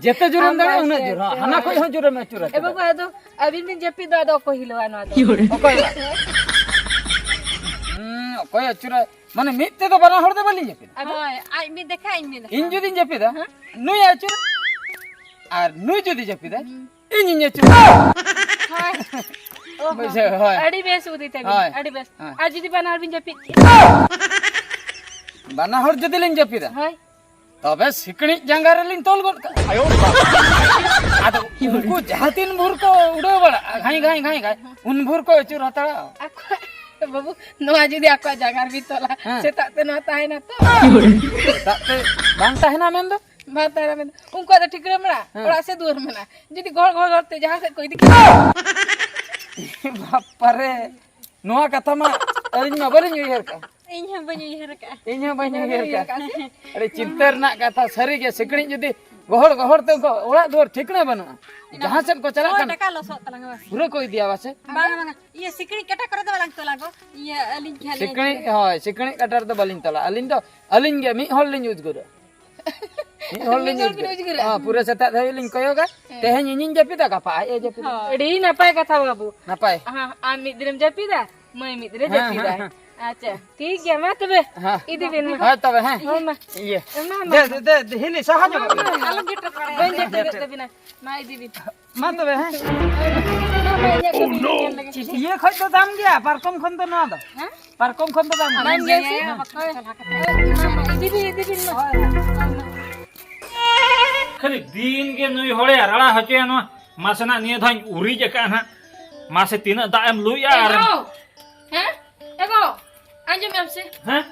ᱡᱮᱛᱮ ᱡᱳᱨᱮᱢ ᱟᱢᱟᱜ ᱫᱟᱲᱮᱭᱟᱜᱼᱟ, ᱩᱱᱟᱹᱜ style ᱡᱳᱨ᱾ ᱛᱮ, ᱦᱚᱸ, ᱦᱟᱱᱟ ᱦᱳᱭ᱾ ᱠᱷᱚᱡ ᱦᱚᱸ ᱡᱳᱨᱮᱢ ᱟᱹᱪᱩᱨᱟ ᱮ ᱪᱮᱫᱟᱜ? ᱵᱟᱵᱟ, ᱟᱫᱚ ᱟᱹᱵᱤᱱ ᱵᱤᱱ ᱡᱟᱹᱯᱤᱫ ᱫᱚ, ᱟᱫᱚ ᱚᱠᱚᱭ ᱦᱤᱞᱟᱹᱣᱟ ᱱᱚᱣᱟ ᱫᱚ? ᱚᱠᱚᱭ? ᱦᱩᱸ, ᱚᱠᱚᱭ ᱟᱹᱪᱩᱨᱟ? ᱢᱟᱱᱮ ᱢᱤᱫ ᱛᱮᱫᱚ ᱵᱟᱱᱟ ᱦᱚᱲ ᱫᱚ ᱵᱟᱹᱞᱤᱧ ᱡᱟᱹᱯᱤᱫᱟ᱾ ᱟᱫᱚ? ᱦᱳᱭ, ᱟᱡ ᱢᱤᱫ ᱫᱮᱠᱷᱟ, ᱤᱧ ᱢᱤᱫ ᱫᱮᱠᱷᱟ᱾ ᱤᱧ ᱡᱩᱫᱤᱧ ᱡᱟᱹᱯᱤᱫᱟ, ᱦᱮᱸ? ᱱᱩᱭ ᱟᱹᱪᱩᱨᱟ᱾ ᱟᱨ ᱱᱩᱭ ᱡᱩᱫᱤ ᱡᱟᱹᱯᱤᱫᱟᱭ, ᱦᱩᱸ᱾ ᱤᱧᱤᱧ ᱟᱹᱪᱩᱨᱟ᱾ ᱦᱳᱭ᱾ ᱚ ᱦᱚᱸ᱾ ᱵᱩᱡᱷᱟᱹᱣ, ᱦᱳᱭ᱾ ᱟᱹᱰᱤ ᱵᱮᱥ ᱵᱩᱫᱷᱤ ᱛᱟᱵᱤᱱ, ᱦᱳᱭ᱾ ᱟᱹᱰᱤ ᱵᱮᱥ᱾ ᱦᱳᱭ᱾ ᱟᱨ ᱡᱩᱫᱤ ᱵᱟᱱᱟ ᱦᱚᱲ ᱵᱤᱱ ᱡᱟᱹᱯᱤᱫ ᱠᱮᱫ? ᱵᱟᱱᱟ ᱦᱚᱲ ᱡᱩᱫᱤ ᱞᱤᱧ ᱡᱟᱹᱯᱤᱫᱟ, ᱦᱳᱭ᱾ ᱛᱚᱵᱮ ᱥᱤᱠᱲᱤᱡ ᱡᱟᱸᱜᱟ ᱨᱮᱞᱤᱧ ᱛᱚᱞ ᱜᱚᱫ ᱠᱟᱜᱼᱟ᱾ ᱟᱫᱚ ᱩᱱᱠᱩ ᱡᱟᱦᱟᱸ ᱛᱤᱱ ᱵᱷᱳᱨ ᱠᱚ ᱩᱰᱟᱹᱣ ᱵᱟᱲᱟᱜᱼᱟ, ᱜᱷᱟᱸᱭ, ᱜᱷᱟᱸᱭ, ᱜᱷᱟᱸᱭ, ᱜᱷᱟᱸᱭ, ᱩᱱ ᱵᱷᱳᱨ ᱠᱚ ᱟᱹᱪᱩᱨ ᱦᱟᱛᱟᱲᱟ᱾ ᱟᱠᱚ, ᱵᱟᱹᱵᱩ, ᱱᱚᱣᱟ ᱡᱩᱫᱤ ᱟᱠᱚᱣᱟᱜ ᱡᱟᱸᱜᱟ ᱨᱮᱵᱤᱱ ᱛᱚᱞᱟ, ᱦᱮᱸ᱾ ᱥᱮᱛᱟᱜ ᱛᱮ ᱱᱚᱣᱟ ᱛᱟᱦᱮᱱᱟ ᱛᱚ? ᱥᱮᱛᱟᱜ ᱛᱮ ᱵᱟᱝ ᱛᱟᱦᱮᱱᱟ ᱢᱮᱱᱫᱚ? ᱵᱟᱝ ᱛᱟᱦᱮᱱᱟ ᱢᱮᱱᱫᱚ᱾ ᱩᱱᱠᱩᱣᱟᱜ ᱫᱚ ᱴᱷᱤᱠᱟᱹ ᱢᱮᱱᱟᱜᱼᱟ? ᱦᱮᱸ᱾ ᱚᱲᱟᱜ ᱥᱮ ᱫᱩᱣᱟᱹᱨ ᱢᱮᱱᱟᱜᱼᱟ? ᱡᱩᱫᱤ ᱜᱚᱦᱚᱲ, ᱜᱚᱦᱚᱲ, ᱜᱚᱦᱚᱲ ᱛᱮ ᱡᱟᱦᱟᱸ ᱥᱮᱫ ᱠᱚ ᱤᱫᱤ ᱠᱮᱫᱟ᱾ ᱵᱟᱯᱟᱨᱮ, ᱱᱚᱣᱟ ᱠᱟᱛᱷᱟ ᱢᱟ ᱟᱹᱞᱤᱧ ᱢᱟ ᱵᱟᱹᱞᱤᱧ ᱩᱭᱦᱟᱹᱨ ᱠᱟᱜᱼᱟ᱾ ᱤᱧ ᱦᱚᱸ ᱵᱟᱹᱧ ᱩᱭᱦᱟᱹᱨ ᱠᱟᱜᱼᱟ᱾ ᱤᱧ ᱦᱚᱸ ᱵᱟᱹᱧ ᱤᱧ ᱦᱚᱸ ᱩᱭᱦᱟᱹᱨ ᱵᱟᱹᱧ ᱠᱟᱜᱼᱟ᱾ ᱩᱭᱦᱟᱹᱨ ᱠᱟᱜᱼᱟ᱾ ᱟᱹᱰᱤ ᱪᱤᱱᱛᱟᱹ ᱨᱮᱱᱟᱜ ᱠᱟᱛᱷᱟ, ᱥᱟᱹᱨᱤ ᱜᱮ, ᱥᱤᱠᱲᱤᱡ ᱡᱩᱫᱤ ᱜᱚᱦᱚᱲ ᱜᱚᱦᱚᱲ ᱛᱮ ᱩᱱᱠᱩ ᱚᱲᱟᱜ ᱫᱩᱣᱟᱹᱨ ᱴᱷᱤᱠᱟᱹᱱᱟ ᱵᱟᱹᱱᱩᱜᱼᱟ᱾ ᱡᱟᱦᱟᱸ ᱥᱮᱫ ᱠᱚ ᱪᱟᱞᱟᱜ ᱠᱟᱱᱟ, ᱴᱟᱠᱟ ᱞᱚᱥᱚᱜ ᱛᱟᱞᱟᱝᱟ ᱵᱟᱥ᱾ ᱯᱩᱨᱟᱹ ᱠᱚ ᱤᱫᱤᱭᱟ ᱵᱟᱥᱮ᱾ ᱵᱟᱝᱟ, ᱵᱟᱝᱟ, ᱤᱭᱟᱹ ᱥᱤᱠᱲᱤᱡ ᱠᱟᱴᱟ ᱠᱚᱨᱮ ᱫᱚ ᱵᱟᱞᱟᱝ ᱛᱚᱞᱟ ᱜᱚ᱾ ᱤᱭᱟᱹ ᱟᱹᱞᱤᱧ ᱜᱮ ᱦᱟᱸᱜ ᱞᱤᱧ ᱥᱤᱠᱲᱤᱡ, ᱦᱳᱭ, ᱥᱤᱠᱲᱤᱡ ᱠᱟᱴᱟ ᱨᱮᱫᱚ ᱵᱟᱹᱞᱤᱧ ᱛᱚᱞᱟ᱾ ᱟᱹᱞᱤᱧ ᱫᱚ, ᱟᱹᱞᱤᱧ ᱜᱮ ᱢᱤᱫ ᱦᱚᱲ ᱞᱤᱧ ᱩᱫᱽᱜᱟᱹᱨᱟ᱾ ᱢᱤᱫ ᱦᱚᱲ ᱞᱤᱧ ᱢᱤᱫ ᱦᱚᱲ ᱵᱤᱱ ᱩᱫᱽᱜᱟᱹᱨᱟ? ᱩᱫᱽᱜᱟᱹᱨᱟ᱾ ᱦᱚᱸ, ᱯᱩᱨᱟᱹ ᱥᱮᱛᱟᱜ ᱫᱷᱟᱹᱵᱤᱡ ᱞᱤᱧ ᱠᱚᱭᱚᱜᱟ᱾ ᱦᱮᱸ᱾ ᱛᱮᱦᱮᱧ ᱤᱧᱤᱧ ᱡᱟᱹᱯᱤᱫᱟ, ᱜᱟᱯᱟ ᱟᱡ ᱮ ᱡᱟᱹᱯᱤᱫᱟ᱾ ᱦᱳᱭ᱾ ᱟᱹᱰᱤ ᱱᱟᱯᱟᱭ ᱠᱟᱛᱷᱟ ᱵᱟᱹᱵᱩ᱾ ᱱᱟᱯᱟᱭ᱾ ᱦᱮᱸ, ᱟᱢ ᱢᱤᱫ ᱫᱤᱱᱮᱢ ᱡᱟᱹᱯᱤᱫᱟ, ᱢᱟᱹᱭ ᱢᱤᱫ ᱫᱤᱱᱮ ᱦᱮᱸ, ᱡᱟᱹᱯᱤᱫᱟᱭ᱾ ᱦᱮᱸ, ᱦᱮᱸ᱾ ᱟᱪᱪᱷᱟ, ᱴᱷᱤᱠ ᱜᱮᱭᱟ, ᱢᱟ ᱛᱚᱵᱮ᱾ ᱦᱮᱸ᱾ ᱤᱫᱤ ᱵᱤᱱ ᱢᱟ᱾ ᱦᱳᱭ ᱛᱚᱵᱮ, ᱦᱮᱸ᱾ ᱦᱳᱭ ᱢᱟ᱾ ᱤᱭᱟᱹ᱾ ᱮᱢᱟ ᱢᱟ᱾ ᱫᱮ, ᱫᱮ, ᱫᱮ, ᱦᱤᱞᱤ, ᱥᱟᱦᱟ ᱧᱚᱜᱚᱜ ᱵᱤᱱ᱾ ᱟᱞᱚᱢ ᱡᱚᱴᱮᱫ ᱵᱟᱲᱟᱭᱟ᱾ ᱵᱟᱹᱧ ᱡᱚᱴᱮᱫ ᱛᱟᱵᱤᱱᱟ᱾ ᱢᱟ ᱤᱫᱤ ᱵᱤᱱ᱾ ᱢᱟ ᱛᱚᱵᱮ, ᱦᱮᱸ᱾ ᱢᱟ, ᱢᱟ, ᱤᱧᱟᱹᱜ ᱠᱟᱹᱢᱤ ᱧᱮᱞ ᱞᱮᱜᱮ᱾ ᱤᱭᱟᱹ ᱠᱷᱚᱡ ᱫᱚ ᱫᱟᱢ ᱜᱮᱭᱟ, ᱯᱟᱨᱠᱚᱢ ᱠᱷᱚᱱ ᱫᱚ ᱱᱚᱣᱟ ᱫᱚ᱾ ᱦᱮᱸ? ᱯᱟᱨᱠᱚᱢ ᱠᱷᱚᱱ ᱫᱚ ᱫᱟᱢ ᱜᱮᱭᱟ᱾ ᱫᱟᱢ ᱜᱮᱭᱟ ᱥᱮ? ᱦᱮᱸ᱾ ᱢᱟ, ᱢᱟ, ᱤᱫᱤ ᱵᱤᱱ, ᱤᱫᱤ ᱵᱤᱱ ᱢᱟ᱾ ᱦᱳᱭ᱾ ᱠᱷᱟᱹᱞᱤ ᱫᱤᱱ ᱜᱮ ᱱᱩᱭ ᱦᱚᱲᱮ ᱨᱟᱲᱟ ᱦᱚᱪᱚᱭᱟ ᱱᱚᱣᱟ᱾ ᱢᱟᱥᱮᱱᱟᱜ ᱱᱤᱭᱟᱹ ᱫᱷᱟᱣ ᱤᱧ ᱩᱨᱤᱡ ᱟᱠᱟᱫᱼᱟ ᱱᱟᱦᱟᱜ᱾ ᱢᱟᱥᱮ ᱛᱤᱱᱟᱹᱜ ᱫᱟᱜ ᱮᱢ ᱞᱩᱭᱟ ᱟᱨ ᱮᱜᱳ! ᱦᱮᱸ? ᱮᱜᱳ! ᱟᱸᱡᱚᱢ ᱢᱮ ᱥᱮ᱾ ᱦᱮᱸ?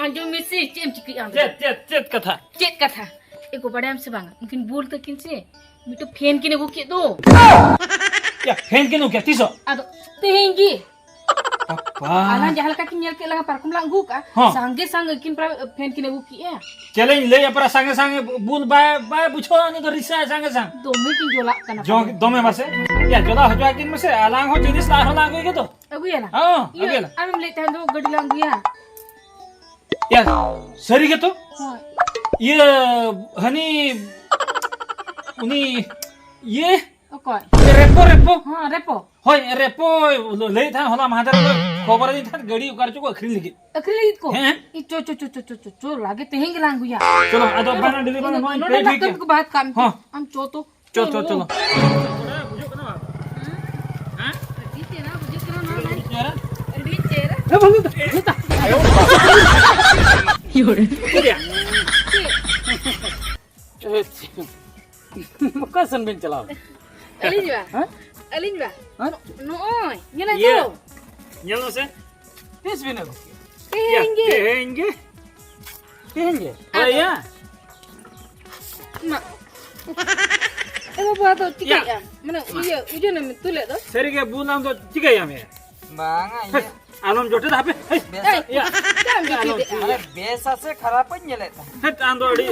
ᱟᱸᱡᱚᱢ ᱢᱮ ᱥᱮ, ᱪᱮᱫ ᱮᱢ ᱪᱤᱠᱟᱹᱭᱟ ᱟᱢ ᱫᱚ? ᱪᱮᱫ, ᱪᱮᱫ, ᱪᱮᱫ ᱠᱟᱛᱷᱟ? ᱪᱮᱫ ᱠᱟᱛᱷᱟ? ᱮᱜᱳ, ᱵᱟᱲᱟᱭᱟᱢ ᱥᱮ ᱵᱟᱝ? ᱩᱱᱠᱤᱱ ᱵᱩᱞ ᱛᱟᱹᱠᱤᱱ ᱥᱮ ᱢᱤᱫᱴᱮᱱ ᱯᱷᱮᱱ ᱠᱤᱱ ᱟᱹᱜᱩ ᱠᱮᱫ ᱫᱚ᱾ ᱭᱟ, ᱯᱷᱮᱱ ᱠᱤᱱ ᱟᱹᱜᱩ ᱠᱮᱫ ᱛᱤᱥᱚᱜ? ᱟᱫᱚ ᱛᱮᱦᱮᱧ ᱜᱮ᱾ ᱵᱟᱯᱟ᱾ ᱟᱞᱟᱝ ᱡᱟᱦᱟᱸ ᱞᱮᱠᱟ ᱠᱤᱱ ᱧᱮᱞ ᱠᱮᱫ ᱞᱟᱝᱟ ᱯᱟᱨᱠᱚᱢ ᱞᱟᱝ ᱟᱹᱜᱩ ᱠᱟᱜᱼᱟ, ᱦᱚᱸ᱾ ᱥᱟᱸᱜᱮ ᱥᱟᱸᱜᱮ ᱠᱤᱱ ᱯᱨᱟ-, ᱯᱷᱮᱱ ᱠᱤᱱ ᱟᱹᱜᱩ ᱠᱮᱜᱼᱟ᱾ ᱪᱮᱞᱮᱧ ᱞᱟᱹᱭ ᱟᱯᱮᱨᱟ ᱥᱟᱸᱜᱮ ᱥᱟᱸᱜᱮ ᱵᱩᱞ ᱵᱟᱭ, ᱵᱟᱭ ᱵᱩᱡᱷᱟᱹᱣᱟ ᱩᱱᱤ ᱫᱚ ᱨᱤᱥᱟᱹ ᱥᱟᱸᱜᱮ ᱥᱟᱸᱜᱮ᱾ ᱫᱚᱢᱮ ᱠᱤᱱ ᱡᱚᱞᱟᱜ ᱠᱟᱱᱟ ᱡᱚ-, ᱯᱟᱞᱮ᱾ ᱫᱚᱢᱮ ᱢᱟᱥᱮ᱾ ᱭᱟ, ᱡᱚᱞᱟ ᱦᱚᱪᱚ ᱟᱹᱠᱤᱱ ᱢᱮᱥᱮ, ᱟᱞᱟᱝ ᱦᱚᱸ ᱡᱤᱱᱤᱥ ᱞᱟᱝ ᱟᱨᱦᱚᱸ ᱞᱟᱝ ᱟᱹᱜᱩᱭ ᱜᱮᱫᱚ᱾ ᱟᱹᱜᱩᱭᱟᱞᱟᱝ? ᱦᱚᱸ, ᱤᱭᱟᱹ, ᱟᱹᱜᱩᱭᱟᱞᱟᱝ᱾ ᱟᱢᱮᱢ ᱞᱟᱹᱭᱮᱫ ᱛᱟᱦᱮᱸᱫ ᱫᱚ ᱜᱟᱹᱰᱤ ᱞᱟᱝ ᱟᱹᱜᱩᱭᱟ᱾ ᱭᱟ, ᱥᱟᱹᱨᱤ ᱜᱮᱛᱚ? ᱦᱳᱭ᱾ ᱤᱭᱟᱹ, ᱦᱟᱹᱱᱤ, ᱩᱱᱤ, ᱤᱭᱟᱹ, ᱚᱠᱚᱭ? ᱨᱮᱯᱚ, ᱨᱮᱯᱚ᱾ ᱦᱚᱸ, ᱨᱮᱯᱚ᱾ ᱦᱳᱭ, ᱨᱮᱯᱚ ᱞᱟᱹᱭᱮᱫ ᱛᱟᱦᱮᱸᱫ ᱦᱚᱞᱟ ᱢᱟᱦᱫᱮᱨ ᱦᱤᱞᱳᱜ ᱠᱷᱚᱵᱚᱨ ᱟᱹᱫᱤᱧ ᱛᱟᱦᱮᱸᱫ, ᱜᱟᱹᱰᱤ ᱚᱠᱟ ᱨᱮᱪᱚ ᱠᱚ ᱟᱹᱠᱷᱨᱤᱧ ᱞᱟᱹᱜᱤᱫ᱾ ᱟᱹᱠᱷᱨᱤᱧ ᱞᱟᱹᱜᱤᱫ ᱠᱚ? ᱦᱮᱸ᱾ ᱤ, ᱪᱚ, ᱪᱚ, ᱪᱚ, ᱞᱟᱜᱮ ᱛᱮᱦᱮᱧ ᱜᱮᱞᱟᱝ ᱟᱹᱜᱩᱭᱟ᱾ ᱪᱚᱞᱚ, ᱟᱫᱚ ᱵᱟᱝ, ᱰᱮᱞᱤᱵᱷᱟᱨᱤ ᱱᱚᱣᱟ ᱱᱚᱰᱮ ᱯᱮ ᱱᱟᱜ ᱴᱷᱤᱠ ᱠᱟᱹᱢᱤ ᱜᱮᱭᱟ᱾ ᱠᱚ ᱵᱟᱫ ᱠᱟᱜ ᱢᱮ᱾ ᱦᱚᱸ᱾ ᱟᱢ ᱪᱚ ᱛᱚ᱾ ᱪᱚ, ᱪᱚ, ᱪᱚᱞᱚ᱾ ᱟᱹᱰᱤ ᱪᱮᱦᱨᱟ ᱵᱩᱡᱷᱟᱹᱜ ᱠᱟᱱᱟ ᱱᱚᱣᱟ ᱫᱚ᱾ ᱟᱹᱰᱤ ᱪᱮᱦᱨᱟ᱾ ᱮ ᱵᱟᱹᱵᱩ, ᱱᱮᱛᱟ᱾ ᱚᱠᱟ ᱥᱮᱱ ᱵᱤᱱ ᱪᱟᱞᱟᱣ? ᱟᱹᱞᱤᱧ ᱵᱟ᱾ ᱦᱮᱸ? ᱟᱹᱞᱤᱧ ᱵᱟ᱾ ᱦᱮᱸ? ᱱᱚᱜᱼᱚᱭ, ᱧᱮᱞ ᱤᱭᱟᱹ, ᱛᱚ᱾ ᱧᱮᱞ ᱢᱮᱥᱮ᱾ ᱛᱤᱥ ᱵᱤᱱ ᱟᱹᱜᱩ ᱠᱮᱫᱟ? ᱛᱮᱦᱮᱧ ᱜᱮ᱾ ᱛᱮᱦᱮᱧ ᱜᱮ? ᱛᱮᱦᱮᱧ ᱜᱮ? ᱦᱳᱭ, ᱭᱟ᱾ ᱢᱟ᱾ ᱮ ᱵᱟᱵᱟ, ᱟᱫᱚ ᱪᱤᱠᱟᱹᱭᱮᱫᱼᱟ? ᱭᱟ᱾ ᱢᱟᱱᱮ, ᱢᱟ᱾ ᱤᱭᱟᱹ, ᱳᱡᱚᱱᱮᱢ ᱛᱩᱞᱮᱫ ᱫᱚ? ᱥᱟᱹᱨᱤ ᱜᱮ, ᱵᱩᱞ ᱟᱢ ᱫᱚ ᱪᱤᱠᱟᱹᱭᱟᱢ ᱭᱟ? ᱵᱟᱝᱟ, ᱦᱮᱸ, ᱤᱭᱟᱹ᱾ ᱟᱞᱚᱢ ᱡᱚᱴᱮᱫᱟ ᱦᱟᱯᱮ᱾ ᱦᱮᱸ, ᱮᱭ, ᱭᱟ᱾ ᱪᱮᱫ ᱮᱢ ᱭᱟ, ᱟᱞᱚᱢ᱾ ᱡᱚᱴᱮᱫᱮᱜᱼᱟ? ᱟᱨᱮ, ᱵᱮᱥᱟ ᱥᱮ ᱠᱷᱟᱨᱟᱯᱟᱧ ᱧᱮᱞᱮᱫ ᱛᱟᱦᱮᱸᱫ᱾ ᱦᱮᱸ, ᱟᱢ ᱫᱚ ᱟᱹᱰᱤ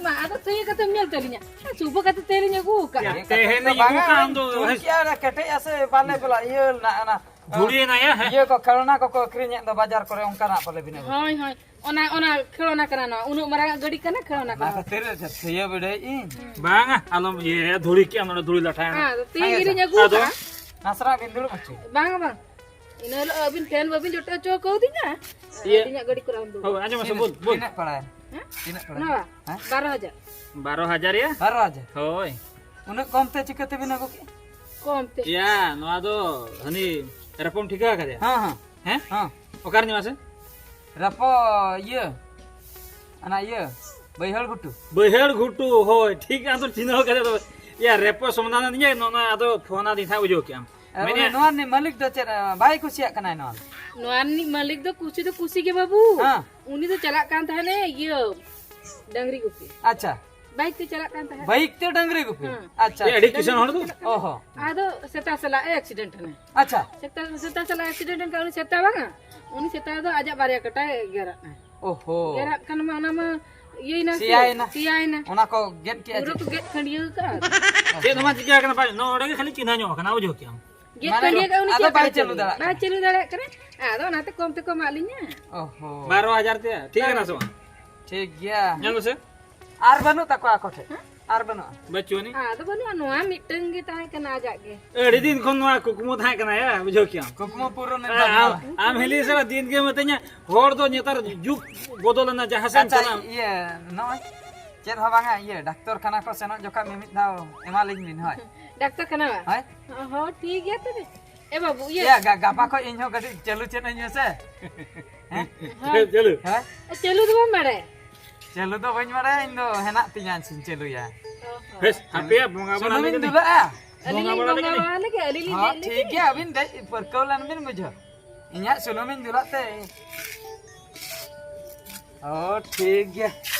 ᱢᱟ, ᱟᱫᱚ ᱛᱟᱹᱭᱟᱹ ᱠᱟᱛᱮᱢ ᱧᱮᱞ ᱛᱟᱹᱞᱤᱧᱟ᱾ ᱦᱮᱸ, ᱪᱩᱵᱟᱹ ᱠᱟᱛᱮ ᱛᱟᱹᱭᱟᱹ ᱞᱤᱧ ᱟᱹᱜᱩ ᱟᱠᱟᱫᱼᱟ᱾ ᱛᱮᱦᱮᱧ ᱤᱧ ᱟᱹᱜᱩ ᱠᱟᱜ ᱟᱢ ᱫᱚ, ᱫᱩᱲᱩᱵ ᱦᱮᱸ᱾ ᱠᱮᱜᱼᱟ ᱨᱮ, ᱠᱮᱴᱮᱡ ᱟᱥᱮ ᱵᱟᱞᱮ ᱵᱚᱞᱟ, ᱤᱭᱟᱹ ᱞᱮᱱᱟ, ᱚᱱᱟ, ᱫᱷᱩᱲᱤ ᱮᱱᱟᱭᱟ, ᱦᱮᱸ᱾ ᱤᱭᱟᱹ ᱠᱚ, ᱠᱷᱮᱞᱱᱟ ᱠᱚᱠᱚ ᱟᱹᱠᱷᱨᱤᱧᱮᱫ ᱫᱚ ᱵᱟᱡᱟᱨ ᱠᱚᱨᱮ, ᱚᱱᱠᱟᱱᱟᱜ ᱯᱟᱞᱮ ᱵᱤᱱ ᱟᱹᱜᱩ᱾ ᱦᱳᱭ, ᱦᱳᱭ, ᱚᱱᱟ, ᱚᱱᱟ ᱠᱷᱮᱞᱱᱟ ᱠᱟᱱᱟ ᱱᱚᱣᱟ, ᱩᱱᱟᱹᱜ ᱢᱟᱨᱟᱝ ᱟᱜ ᱜᱟᱹᱰᱤ ᱠᱟᱱᱟ, ᱠᱷᱮᱞᱱᱟ ᱚᱱᱟ ᱠᱟᱱᱟ᱾ ᱠᱷᱟᱹᱛᱤᱨ ᱛᱷᱤᱭᱟᱹ ᱵᱤᱰᱟᱹᱭᱮᱫ ᱤᱧ᱾ ᱵᱟᱝᱟ, ᱟᱞᱚᱢ ᱤᱭᱟᱹᱭᱟ, ᱫᱷᱩᱲᱤ ᱠᱮᱜ ᱟᱢ ᱱᱚᱰᱮ, ᱫᱷᱩᱲᱤ ᱞᱟᱴᱷᱟᱭᱮᱱᱟ᱾ ᱦᱮᱸ, ᱟᱫᱚ ᱛᱮᱦᱮᱧ ᱜᱮᱞᱤᱧ ᱟᱹᱜᱩ ᱟᱫᱚ? ᱟᱠᱟᱫᱼᱟ᱾ ᱱᱟᱥᱨᱟ ᱵᱤᱱ ᱫᱩᱲᱩᱵ ᱦᱚᱪᱚ᱾ ᱵᱟᱝᱟ, ᱵᱟᱝ᱾ ᱤᱱᱟᱹ ᱦᱤᱞᱳᱜ ᱟᱹᱵᱤᱱ ᱯᱷᱮᱱ ᱵᱟᱹᱵᱤᱱ ᱡᱚᱴᱮᱫ ᱦᱚᱪᱚ ᱠᱟᱣᱫᱤᱧᱟ᱾ ᱤᱭᱟᱹ᱾ ᱟᱹᱞᱤᱧᱟᱜ ᱜᱟᱹᱰᱤ ᱠᱚᱨᱮ ᱟᱢ ᱫᱩᱲᱩᱵ᱾ ᱦᱳᱭ, ᱟᱸᱡᱚᱢ ᱢᱮᱥᱮ, ᱛᱤᱱᱟᱹᱜ, ᱵᱚᱞ, ᱵᱚᱞ᱾ ᱛᱤᱱᱟᱹᱜ ᱯᱟᱲᱟᱭᱮᱱ? ᱦᱮᱸ? ᱛᱤᱱᱟᱹᱜ ᱯᱟᱲᱟᱭᱮᱱ? ᱱᱚᱣᱟ? ᱦᱮᱸ? ᱵᱟᱨᱚ ᱦᱟᱡᱟᱨ᱾ ᱵᱟᱨᱚ ᱦᱟᱡᱟᱨ ᱭᱟ? ᱵᱟᱨᱚ ᱦᱟᱡᱟᱨ? ᱦᱳᱭ᱾ ᱩᱱᱟᱹᱜ ᱠᱚᱢ ᱛᱮ ᱪᱤᱠᱟᱹ ᱛᱮᱵᱤᱱ ᱟᱹᱜᱩ ᱠᱮᱜᱼᱟ? ᱠᱚᱢ ᱛᱮ᱾ ᱭᱟ, ᱱᱚᱣᱟ ᱫᱚ ᱦᱟᱹᱱᱤ ᱨᱮᱯᱚᱢ ᱴᱷᱤᱠᱟᱹ ᱟᱠᱟᱫᱮᱭᱟ? ᱦᱮᱸ, ᱦᱮᱸ᱾ ᱦᱮᱸ? ᱦᱮᱸ᱾ ᱚᱠᱟ ᱨᱤᱱᱤᱡ ᱢᱟᱥᱮ? ᱨᱮᱯᱚ, ᱤᱭᱟᱹ, ᱚᱱᱟ ᱤᱭᱟᱹ, ᱵᱟᱹᱭᱦᱟᱹᱲ ᱜᱷᱩᱴᱩ᱾ ᱵᱟᱹᱭᱦᱟᱹᱲ ᱜᱷᱩᱴᱩ, ᱦᱳᱭ, ᱴᱷᱤᱠ ᱟᱫᱚ ᱪᱤᱱᱦᱟᱹᱣ ᱠᱟᱫᱮ ᱫᱚ᱾ ᱭᱟ, ᱨᱮᱯᱚ ᱥᱚᱢᱱᱟ ᱱᱤᱭᱟᱹ ᱱᱚᱜᱼᱚ ᱱᱟ ᱟᱫᱚ ᱯᱷᱳᱱ ᱟᱫᱤᱧ ᱛᱟᱦᱮᱸᱫ, ᱵᱩᱡᱷᱟᱹᱣ ᱠᱮᱜᱼᱟᱢ᱾ ᱟᱨ ᱢᱮᱱᱮᱫ ᱩᱱᱤ ᱱᱚᱣᱟ ᱨᱤᱱᱤᱡ ᱢᱟᱹᱞᱤᱠ ᱫᱚ ᱪᱮᱫ, ᱵᱟᱭ ᱠᱩᱥᱤᱭᱟᱜ ᱠᱟᱱᱟᱭ ᱱᱚᱣᱟ? ᱱᱚᱣᱟ ᱨᱤᱱᱤᱡ ᱢᱟᱹᱞᱤᱠ ᱫᱚ ᱠᱩᱥᱤ ᱫᱚ ᱠᱩᱥᱤ ᱜᱮ ᱵᱟᱹᱵᱩ᱾ ᱦᱮᱸ᱾ ᱩᱱᱤ ᱫᱚ ᱪᱟᱞᱟᱜ ᱠᱟᱱ ᱛᱟᱦᱮᱱᱮ ᱤᱭᱟᱹ, ᱰᱟᱝᱨᱤ ᱜᱩᱯᱤ᱾ ᱟᱪᱪᱷᱟ᱾ ᱵᱟᱭᱤᱠ ᱛᱮ ᱪᱟᱞᱟᱜ ᱠᱟᱱ ᱛᱟᱦᱮᱸᱫ᱾ ᱵᱟᱭᱤᱠ ᱛᱮ ᱰᱟᱝᱨᱤ ᱜᱩᱯᱤ? ᱦᱮᱸ᱾ ᱟᱪᱪᱷᱟ, ᱮ, ᱟᱹᱰᱤ ᱟᱪᱪᱷᱟ᱾ ᱠᱤᱥᱟᱹᱬ ᱦᱚᱲ ᱫᱚ᱾ ᱚ ᱦᱚᱸ᱾ ᱟᱫᱚ ᱥᱮᱛᱟ ᱥᱟᱞᱟᱜ ᱮ ᱮᱠᱥᱤᱰᱮᱱᱴ ᱮᱱᱟ᱾ ᱟᱪᱪᱷᱟ᱾ ᱥᱮᱛᱟ, ᱥᱮᱛᱟ ᱥᱟᱞᱟᱜ ᱮᱠᱥᱤᱰᱮᱱᱴ ᱮᱱ ᱠᱷᱟᱱ ᱩᱱᱤ ᱥᱮᱛᱟ ᱵᱟᱝᱟ, ᱩᱱᱤ ᱥᱮᱛᱟ ᱫᱚ ᱟᱡᱟᱜ ᱵᱟᱨᱭᱟ ᱠᱟᱴᱟᱭ ᱜᱮᱨᱟᱜ ᱮᱱᱟ᱾ ᱚ ᱦᱚᱸ᱾ ᱜᱮᱨᱟᱜ ᱠᱷᱟᱱ ᱢᱟ ᱚᱱᱟ ᱢᱟ ᱤᱭᱟᱹᱭᱮᱱᱟ ᱥᱮ, ᱥᱮᱭᱟᱭᱮᱱᱟ᱾ ᱥᱮᱭᱟᱭᱮᱱᱟ᱾ ᱚᱱᱟ ᱠᱚ ᱜᱮᱫ ᱠᱮᱜᱼᱟ ᱯᱩᱨᱟᱹ ᱪᱮ? ᱠᱚ ᱜᱮᱫ ᱠᱷᱟᱹᱱᱰᱤᱭᱟᱹ ᱟᱠᱟᱫᱼᱟ᱾ ᱪᱮᱫ ᱦᱚᱸ ᱵᱟᱝ ᱪᱤᱠᱟᱹ ᱟᱠᱟᱱᱟ, ᱵᱟᱭ, ᱱᱚᱰᱮ ᱜᱮ ᱠᱷᱟᱹᱞᱤ ᱪᱤᱱᱦᱟᱹ ᱧᱚᱜ ᱟᱠᱟᱱᱟ, ᱵᱩᱡᱷᱟᱹᱣ ᱠᱮᱜᱼᱟᱢ᱾ ᱜᱮᱫ ᱢᱟᱱᱮ ᱠᱷᱟᱹᱱᱰᱤᱭᱟᱹ ᱟᱠᱟᱫ ᱩᱱᱤ ᱟᱫᱚ ᱪᱮᱫ ᱵᱟᱭ ᱞᱮᱠᱟ ᱪᱟᱹᱞᱩ ᱪᱟᱹᱞᱩ? ᱫᱟᱲᱮᱭᱟᱜ ᱵᱟᱭ ᱠᱟᱱᱟ᱾ ᱪᱟᱹᱞᱩ ᱫᱟᱲᱮᱭᱟᱜ ᱠᱟᱱᱟ᱾ ᱟᱫᱚ ᱚᱱᱟᱛᱮ ᱠᱚᱢ ᱛᱮᱠᱚ ᱮᱢᱟᱜ ᱞᱤᱧᱟ᱾ ᱚ ᱦᱚᱸ᱾ ᱵᱟᱨᱚ ᱦᱟᱡᱟᱨ ᱛᱮ ᱴᱷᱤᱠ ᱠᱟᱱᱟ ᱥᱮ ᱵᱟᱝ? ᱴᱷᱤᱠ ᱜᱮᱭᱟ᱾ ᱧᱮᱞ ᱢᱮᱥᱮ᱾ ᱟᱨ ᱵᱟᱹᱱᱩᱜ ᱛᱟᱠᱚᱣᱟ ᱟᱠᱚ ᱴᱷᱮᱱ? ᱟᱨ ᱵᱟᱹᱱᱩᱜᱼᱟ? ᱵᱟᱹᱪᱩᱜ ᱟᱹᱱᱤᱡ᱾ ᱟᱫᱚ ᱵᱟᱹᱱᱩᱜᱼᱟ, ᱱᱚᱣᱟ ᱢᱤᱫᱴᱟᱝ ᱜᱮ ᱛᱟᱦᱮᱸ ᱠᱟᱱᱟ ᱟᱡᱟᱜ ᱜᱮ᱾ ᱟᱹᱰᱤ ᱫᱤᱱ ᱠᱷᱚᱱ ᱱᱚᱣᱟ ᱠᱩᱠᱢᱩ ᱛᱟᱦᱮᱸ ᱠᱟᱱᱟ, ᱭᱟ, ᱵᱩᱡᱷᱟᱹᱣ ᱠᱮᱜᱼᱟᱢ᱾ ᱠᱩᱠᱢᱩ ᱯᱩᱨᱚᱱ ᱮᱱ ᱟᱢ, ᱛᱟᱵᱚᱱᱟ᱾ ᱟᱢ ᱦᱤᱞᱤ ᱥᱟᱞᱟᱜ ᱫᱤᱱ ᱜᱮ ᱢᱤᱛᱟᱹᱧᱟ, ᱦᱚᱲ ᱫᱚ ᱱᱮᱛᱟᱨ ᱡᱩᱜᱽ ᱵᱚᱫᱚᱞ ᱮᱱᱟ, ᱡᱟᱦᱟᱸ ᱥᱮᱫ ᱟᱪᱪᱷᱟ, ᱪᱟᱞᱟᱜ᱾ ᱤᱭᱟᱹ, ᱱᱚᱜᱼᱚᱭ ᱪᱮᱫ ᱦᱚᱸ ᱵᱟᱝᱟ, ᱤᱭᱟᱹ, ᱰᱟᱠᱛᱚᱨ ᱠᱷᱟᱱᱟ ᱠᱚ ᱥᱮᱱᱚᱜ ᱡᱚᱠᱷᱚᱱ ᱢᱤᱢᱤᱫ ᱫᱷᱟᱣ ᱮᱢᱟᱞᱤᱧ ᱵᱤᱱ, ᱦᱳᱭ᱾ ᱰᱟᱠᱛᱚᱨ ᱠᱷᱟᱱᱟ ᱵᱟ? ᱦᱳᱭ᱾ ᱦᱚᱸ, ᱴᱷᱤᱠ ᱜᱮᱭᱟ ᱛᱚᱵᱮ᱾ ᱮ ᱵᱟᱹᱵᱩ, ᱤᱭᱟᱹ᱾ ᱤᱭᱟᱹ, ᱜᱟ-, ᱜᱟᱯᱟ ᱠᱷᱚᱡ ᱤᱧ ᱦᱚᱸ ᱠᱟᱹᱴᱤᱡ ᱪᱟᱹᱞᱩ ᱪᱮᱫ ᱟᱹᱧ ᱢᱮᱥᱮ᱾ ᱦᱮᱸ? ᱦᱳᱭ᱾ ᱪᱟᱹᱞᱩ᱾ ᱦᱮᱸ? ᱪᱟᱹᱞᱩ ᱫᱚ ᱵᱟᱢ ᱵᱟᱲᱟᱭᱟ? ᱪᱟᱹᱞᱩ ᱫᱚ ᱵᱟᱹᱧ ᱵᱟᱲᱟᱭᱟ, ᱤᱧ ᱫᱚ ᱦᱮᱱᱟᱜ ᱛᱤᱧᱟ, ᱪᱮᱫ ᱤᱧ ᱪᱟᱹᱞᱩᱭᱟ᱾ ᱚ ᱦᱚᱸ᱾ ᱵᱮᱥ, ᱦᱟᱯᱮᱭᱟ, ᱵᱚᱸᱜᱟ ᱵᱟᱲᱟ ᱥᱩᱱᱩᱢᱤᱧ ᱞᱮᱜᱮ ᱞᱤᱧ᱾ ᱫᱩᱞᱟᱜᱼᱟ᱾ ᱟᱹᱞᱤᱧ ᱞᱤᱧ ᱵᱚᱸᱜᱟ ᱵᱟᱲᱟ ᱞᱮᱜᱮ ᱵᱚᱸᱜᱟ ᱞᱤᱧ᱾ ᱵᱟᱲᱟ ᱞᱮᱜᱮ, ᱟᱹᱞᱤᱧ ᱞᱤᱧ ᱦᱚᱸ, ᱫᱮᱡ ᱴᱷᱤᱠ ᱞᱮᱜᱮ᱾ ᱜᱮᱭᱟ, ᱟᱹᱵᱤᱱ ᱫᱮᱡ ᱯᱟᱹᱨᱠᱟᱹᱣ ᱞᱮᱱ ᱵᱤᱱ ᱵᱩᱡᱷᱟᱹᱣ᱾ ᱤᱧᱟᱹᱜ ᱥᱩᱱᱩᱢᱤᱧ ᱫᱩᱞᱟᱜ ᱛᱮ᱾ ᱚ, ᱴᱷᱤᱠ ᱜᱮᱭᱟ᱾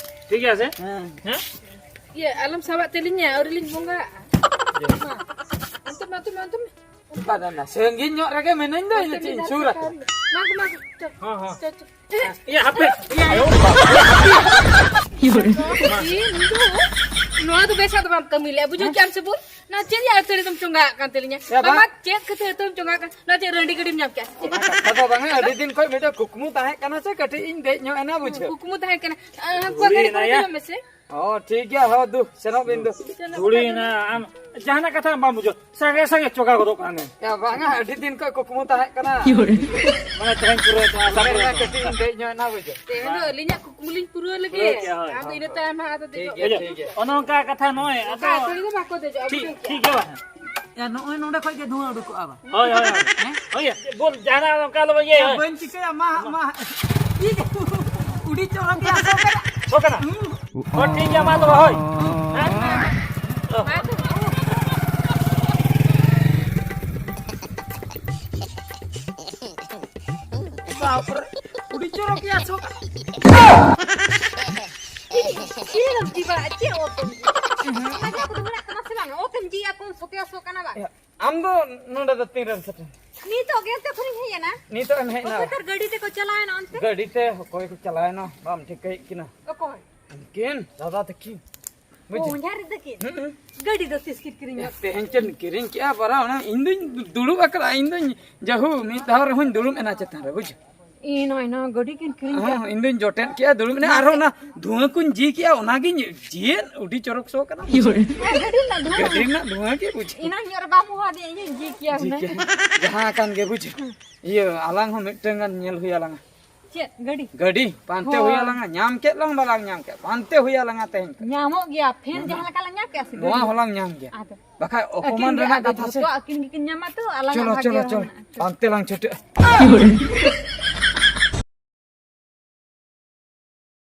ᱴᱷᱤᱠ ᱜᱮᱭᱟ ᱥᱮ? ᱦᱮᱸ᱾ ᱦᱮᱸ? ᱤᱭᱟᱹ, ᱟᱞᱚᱢ ᱥᱟᱵᱟᱜ ᱛᱟᱹᱞᱤᱧᱟ, ᱟᱹᱣᱨᱤ ᱞᱤᱧ ᱵᱚᱸᱜᱟᱜᱼᱟ᱾ ᱢᱟ, ᱚᱱᱛᱮ ᱢᱟ, ᱚᱱᱛᱮ ᱢᱟ, ᱚᱱᱛᱮ ᱢᱟ᱾ ᱵᱟᱝ, ᱵᱟᱝ, ᱥᱟᱺᱜᱤᱧ ᱧᱚᱜ ᱨᱮᱜᱮ ᱢᱤᱱᱟᱹᱧ ᱫᱚ, ᱤᱧ ᱫᱚ ᱪᱮᱫ ᱤᱧ ᱥᱩᱨ ᱟᱠᱟᱱᱟ? ᱢᱟ, ᱢᱟ, ᱪᱚ, ᱪᱚ, ᱦᱚᱸ, ᱦᱚᱸ᱾ ᱪᱚ, ᱪᱚ᱾ ᱤᱭᱟᱹ, ᱦᱟᱯᱮ, ᱤᱭᱟᱹ, ᱟᱭᱳ᱾ ᱤᱧ ᱫᱚ ᱱᱚᱣᱟ ᱫᱚ ᱵᱮᱥ ᱟᱫᱚ ᱵᱟᱢ ᱠᱟᱹᱢᱤ ᱞᱮᱜᱼᱟ, ᱵᱩᱡᱷᱟᱹᱣ ᱠᱮᱜᱼᱟᱢ ᱥᱮ ᱵᱩᱞ? ᱱᱚᱣᱟ ᱪᱮᱫ ᱭᱟ ᱟᱹᱛᱷᱟᱹᱲᱤ ᱫᱚᱢ ᱪᱚᱸᱜᱟ ᱟᱜ ᱠᱟᱱ ᱛᱟᱹᱞᱤᱧᱟ? ᱭᱟ, ᱵᱟᱵᱟ, ᱵᱟᱝ᱾ ᱪᱮᱫ ᱠᱷᱟᱹᱛᱤᱨ ᱟᱹᱛᱷᱟᱹᱲᱤᱢ ᱪᱚᱸᱜᱟ ᱟᱜ ᱠᱟᱱ? ᱱᱚᱣᱟ ᱪᱮᱫ ᱨᱟᱺᱰᱤ ᱜᱟᱹᱰᱤᱢ ᱧᱟᱢ ᱠᱮᱜᱼᱟ ᱥᱮ ᱪᱮᱫ? ᱠᱟᱛᱷᱟ ᱫᱚ ᱵᱟᱝᱟ, ᱟᱹᱰᱤ ᱫᱤᱱ ᱠᱷᱚᱱ ᱢᱤᱫᱴᱮᱱ ᱠᱩᱠᱢᱩ ᱛᱟᱦᱮᱸ ᱠᱟᱱᱟ ᱥᱮ, ᱠᱟᱹᱴᱤᱡ ᱤᱧ ᱫᱮᱡ ᱧᱚᱜ ᱮᱱᱟ, ᱵᱩᱡᱷᱟᱹᱣ᱾ ᱠᱩᱠᱢᱩ ᱛᱟᱦᱮᱸ ᱠᱟᱱᱟ᱾ ᱟᱸ, ᱦᱟᱹᱱᱠᱩᱣᱟᱜ ᱜᱟᱹᱰᱤ ᱠᱚᱨᱮ ᱫᱮᱡᱚᱜ ᱢᱮᱥᱮ᱾ ᱚ, ᱴᱷᱤᱠ ᱜᱮᱭᱟ, ᱦᱚ, ᱫᱩ, ᱥᱮᱱᱚᱜ ᱵᱤᱱ ᱫᱩ᱾ ᱫᱷᱩᱲᱤᱭᱮᱱᱟ, ᱟᱢ ᱡᱟᱦᱟᱱᱟᱜ ᱠᱟᱛᱷᱟ ᱵᱟᱢ ᱵᱩᱡᱷᱟᱹᱣ, ᱥᱟᱸᱜᱮ ᱥᱟᱸᱜᱮ ᱪᱚᱸᱜᱟ ᱜᱚᱫᱚᱜ ᱠᱟᱱᱟ᱾ ᱭᱟ, ᱵᱟᱝᱟ, ᱟᱹᱰᱤ ᱫᱤᱱ ᱠᱷᱚᱱ ᱠᱩᱠᱢᱩ ᱛᱟᱦᱮᱸ ᱠᱟᱱᱟ᱾ ᱢᱟᱱᱮ ᱛᱮᱦᱮᱧ ᱯᱩᱨᱟᱹ ᱱᱚᱣᱟ ᱥᱟᱯᱲᱟᱣ ᱢᱟᱱᱮ ᱠᱟᱹᱴᱤᱡ ᱤᱧ ᱫᱮᱡ ᱧᱚᱜ ᱮᱱᱟ, ᱵᱩᱡᱷᱟᱹᱣ᱾ ᱛᱮᱦᱮᱧ ᱫᱚ ᱟᱹᱞᱤᱧᱟᱜ ᱠᱩᱠᱢᱩ ᱞᱤᱧ ᱯᱩᱨᱟᱹᱣ ᱞᱮᱜᱮ᱾ ᱯᱩᱨᱟᱹᱣ ᱠᱮᱜᱼᱟ, ᱦᱳᱭ, ᱟᱢ ᱫᱚ ᱦᱳᱭ᱾ ᱤᱱᱟᱹ ᱛᱟᱭᱚᱢ ᱦᱟᱸᱜ ᱟᱫᱚ ᱴᱷᱤᱠ ᱫᱮᱡᱚᱜ ᱜᱮᱭᱟ, ᱢᱮ᱾ ᱴᱷᱤᱠ ᱜᱮᱭᱟ᱾ ᱚᱱᱮ ᱚᱱᱠᱟ ᱠᱟᱛᱷᱟ ᱱᱚᱜᱼᱚᱭ, ᱟᱫᱚ ᱵᱟᱠᱷᱟᱡ ᱫᱚ ᱵᱟᱠᱚ ᱫᱮᱡᱚᱜᱼᱟ, ᱴᱷᱤᱠ, ᱵᱩᱡᱷᱟᱹᱣ ᱴᱷᱤᱠ ᱜᱮᱭᱟ, ᱵᱟᱝ? ᱭᱟ, ᱱᱚᱜᱼᱚᱭ ᱱᱚᱰᱮ ᱠᱷᱚᱡ ᱜᱮ ᱫᱷᱩᱣᱟᱹ ᱩᱰᱩᱠᱚᱜᱼᱟ, ᱵᱟᱝ? ᱦᱳᱭ, ᱦᱳᱭ, ᱦᱳᱭ᱾ ᱦᱮᱸ? ᱦᱳᱭ, ᱵᱚᱞ ᱡᱟᱦᱟᱱᱟᱜ ᱚᱱᱠᱟ ᱟᱞᱚ ᱵᱚᱱ ᱤᱭᱟᱹᱭᱟ, ᱭᱟ, ᱦᱳᱭ᱾ ᱵᱟᱹᱧ ᱪᱤᱠᱟᱹᱭᱟ, ᱢᱟ, ᱢᱟ᱾ ᱤᱧ ᱩᱰᱤ ᱪᱚᱨᱚᱠ ᱜᱮ ᱟᱥᱚᱜ ᱠᱟᱱᱟ᱾ ᱥᱚ ᱠᱟᱱᱟ? ᱦᱩᱸ᱾ ᱦᱚᱸ, ᱴᱷᱤᱠ ᱜᱮᱭᱟ, ᱢᱟ ᱛᱚᱵᱮ, ᱦᱳᱭ᱾ ᱦᱮᱸ? ᱵᱟᱯᱨᱮ, ᱩᱰᱤ ᱪᱚᱨᱚᱠ ᱜᱮ ᱟᱥᱚᱜ ᱠᱟᱱᱟ᱾ ᱪᱮᱫ ᱮᱢ ᱪᱤᱠᱟᱹᱭᱟ? ᱪᱮᱫ ᱚᱛ ᱮᱢ ᱡᱤᱭᱟ? ᱚᱱᱟ ᱡᱟᱦᱟᱸ ᱠᱚ ᱢᱮᱱᱟᱜ ᱠᱟᱱᱟ ᱥᱮ ᱵᱟᱝ? ᱚᱛ ᱮᱢ ᱡᱤᱭᱟ ᱠᱚ, ᱥᱚᱛᱮ ᱟᱥᱚᱜ ᱠᱟᱱᱟ ᱵᱟᱝ? ᱟᱢ ᱫᱚ ᱱᱚᱰᱮ ᱫᱚ ᱛᱤᱱ ᱨᱮᱢ ᱥᱮᱴᱮᱨ? ᱱᱤᱛᱚᱜ ᱜᱮ ᱚᱱᱛᱮ ᱠᱷᱚᱱᱤᱧ ᱦᱮᱡ ᱮᱱᱟ᱾ ᱱᱤᱛᱚᱜ ᱮᱢ ᱦᱮᱡ ᱮᱱᱟ? ᱚᱠᱚᱭ ᱛᱟᱨ ᱜᱟᱹᱰᱤ ᱛᱮᱠᱚ ᱪᱟᱞᱟᱣᱮᱱᱟ ᱚᱱᱛᱮ? ᱜᱟᱹᱰᱤ ᱛᱮ ᱚᱠᱚᱭ ᱠᱚ ᱪᱟᱞᱟᱣᱮᱱᱟ ᱵᱟᱢ ᱴᱷᱤᱠᱟᱹᱭᱮᱫ ᱠᱤᱱᱟ᱾ ᱚᱠᱚᱭ? ᱩᱱᱠᱤᱱ ᱫᱟᱫᱟ ᱛᱟᱹᱠᱤᱱ᱾ ᱚ, ᱵᱩᱡᱷᱟᱹᱣ? ᱡᱟᱦᱟᱸ ᱨᱮ ᱛᱟᱹᱠᱤᱱ? ᱦᱩᱸ, ᱦᱩᱸ᱾ ᱜᱟᱹᱰᱤ ᱫᱚ ᱛᱤᱥ ᱠᱤᱱ ᱠᱤᱨᱤᱧ ᱜᱚᱫ ᱛᱮᱦᱮᱧ ᱠᱤᱱ ᱠᱤᱨᱤᱧ ᱠᱮᱜᱼᱟ ᱯᱟᱨᱟ, ᱚᱱᱟ ᱤᱧ ᱫᱩᱧ ᱫᱩᱲᱩᱵ ᱟᱠᱟᱱᱟ, ᱤᱧ ᱫᱩᱧ ᱡᱟᱦᱩ ᱢᱤᱫ ᱫᱷᱟᱣ ᱨᱮᱦᱚᱧ ᱫᱩᱲᱩᱵ ᱮᱱᱟ ᱪᱮᱛᱟᱱ ᱨᱮ, ᱵᱩᱡᱷᱟᱹᱣ? ᱤᱧ ᱱᱚᱜᱼᱚᱭ ᱱᱚᱣᱟ ᱜᱟᱹᱰᱤ ᱠᱤᱱ ᱠᱤᱨᱤᱧ ᱠᱮᱜᱼᱟ᱾ ᱦᱚᱸ, ᱤᱧ ᱫᱩᱧ ᱡᱚᱴᱮᱫ ᱠᱮᱜᱼᱟ, ᱫᱩᱲᱩᱵ ᱮᱱᱟ, ᱟᱨᱦᱚᱸ ᱚᱱᱟ ᱫᱷᱩᱣᱟᱹ ᱠᱚᱧ ᱡᱤ ᱠᱮᱜᱼᱟ, ᱚᱱᱟᱜᱤᱧ ᱪᱮᱫ ᱟᱹᱰᱤ ᱪᱚᱨᱚᱠ ᱥᱚ ᱠᱟᱱᱟ᱾ ᱤᱭᱟᱹ᱾ ᱜᱟᱹᱰᱤ ᱨᱮᱱᱟᱜ ᱫᱷᱩᱣᱟᱹ? ᱜᱟᱹᱰᱤ ᱨᱮᱱᱟᱜ ᱫᱷᱩᱣᱟᱹ ᱜᱮ ᱵᱩᱡᱷᱟᱹᱣ᱾ ᱮᱱᱟᱝ ᱧᱚᱜ ᱨᱮ ᱵᱟᱢ ᱦᱚᱦᱚ ᱟᱫᱤᱧᱟ, ᱤᱧ ᱦᱚᱧ ᱡᱤ ᱠᱮᱭᱟ ᱡᱤ ᱦᱩᱱᱟᱹᱝ᱾ ᱠᱮᱭᱟ᱾ ᱡᱟᱦᱟᱸ ᱠᱟᱱ ᱜᱮ ᱵᱩᱡᱷᱟᱹᱣ᱾ ᱤᱭᱟᱹ, ᱟᱞᱟᱝ ᱦᱚᱸ ᱢᱤᱫᱴᱟᱝ ᱜᱟᱱ ᱧᱮᱞ ᱦᱩᱭ ᱟᱞᱟᱝᱟ᱾ ᱪᱮᱫ? ᱜᱟᱹᱰᱤ? ᱜᱟᱹᱰᱤ, ᱯᱟᱱᱛᱮ ᱦᱳᱭ᱾ ᱦᱩᱭ ᱟᱞᱟᱝᱟ, ᱧᱟᱢ ᱠᱮᱫ ᱞᱟᱝ ᱵᱟᱞᱟᱝ ᱧᱟᱢ ᱠᱮᱫ, ᱯᱟᱱᱛᱮ ᱦᱩᱭ ᱟᱞᱟᱝᱟ ᱛᱮᱦᱮᱧ ᱠᱷᱚᱱ᱾ ᱧᱟᱢᱚᱜ ᱜᱮᱭᱟ, ᱯᱷᱮᱱ ᱡᱟᱦᱟᱸ ᱞᱮᱠᱟ ᱞᱟᱝ ᱧᱟᱢ ᱠᱮᱜᱼᱟ ᱥᱮ ᱱᱚᱣᱟ ᱜᱟᱹᱰᱤ᱾ ᱦᱚᱸᱞᱟᱝ ᱧᱟᱢ ᱜᱮᱭᱟ᱾ ᱟᱫᱚ᱾ ᱵᱟᱠᱷᱟᱡ ᱟᱹᱠᱤᱱ ᱚᱯᱚᱢᱟᱱ ᱜᱮ ᱨᱮᱱᱟᱜ ᱟᱫᱚ ᱠᱟᱛᱷᱟ ᱥᱮ᱾ ᱡᱷᱚᱛᱚ ᱟᱹᱠᱤᱱ ᱜᱮᱠᱤᱱ ᱧᱟᱢᱟ ᱛᱚ, ᱟᱞᱟᱝᱟᱜ ᱪᱚᱞᱚ, ᱵᱷᱟᱜᱽᱭᱚ ᱪᱚᱞᱚ, ᱨᱮ ᱪᱚᱞᱚ᱾ ᱢᱮᱱᱟᱜᱼᱟ᱾ ᱯᱟᱱᱛᱮ ᱞᱟᱝ ᱪᱷᱩᱴᱟᱹᱜᱼᱟ᱾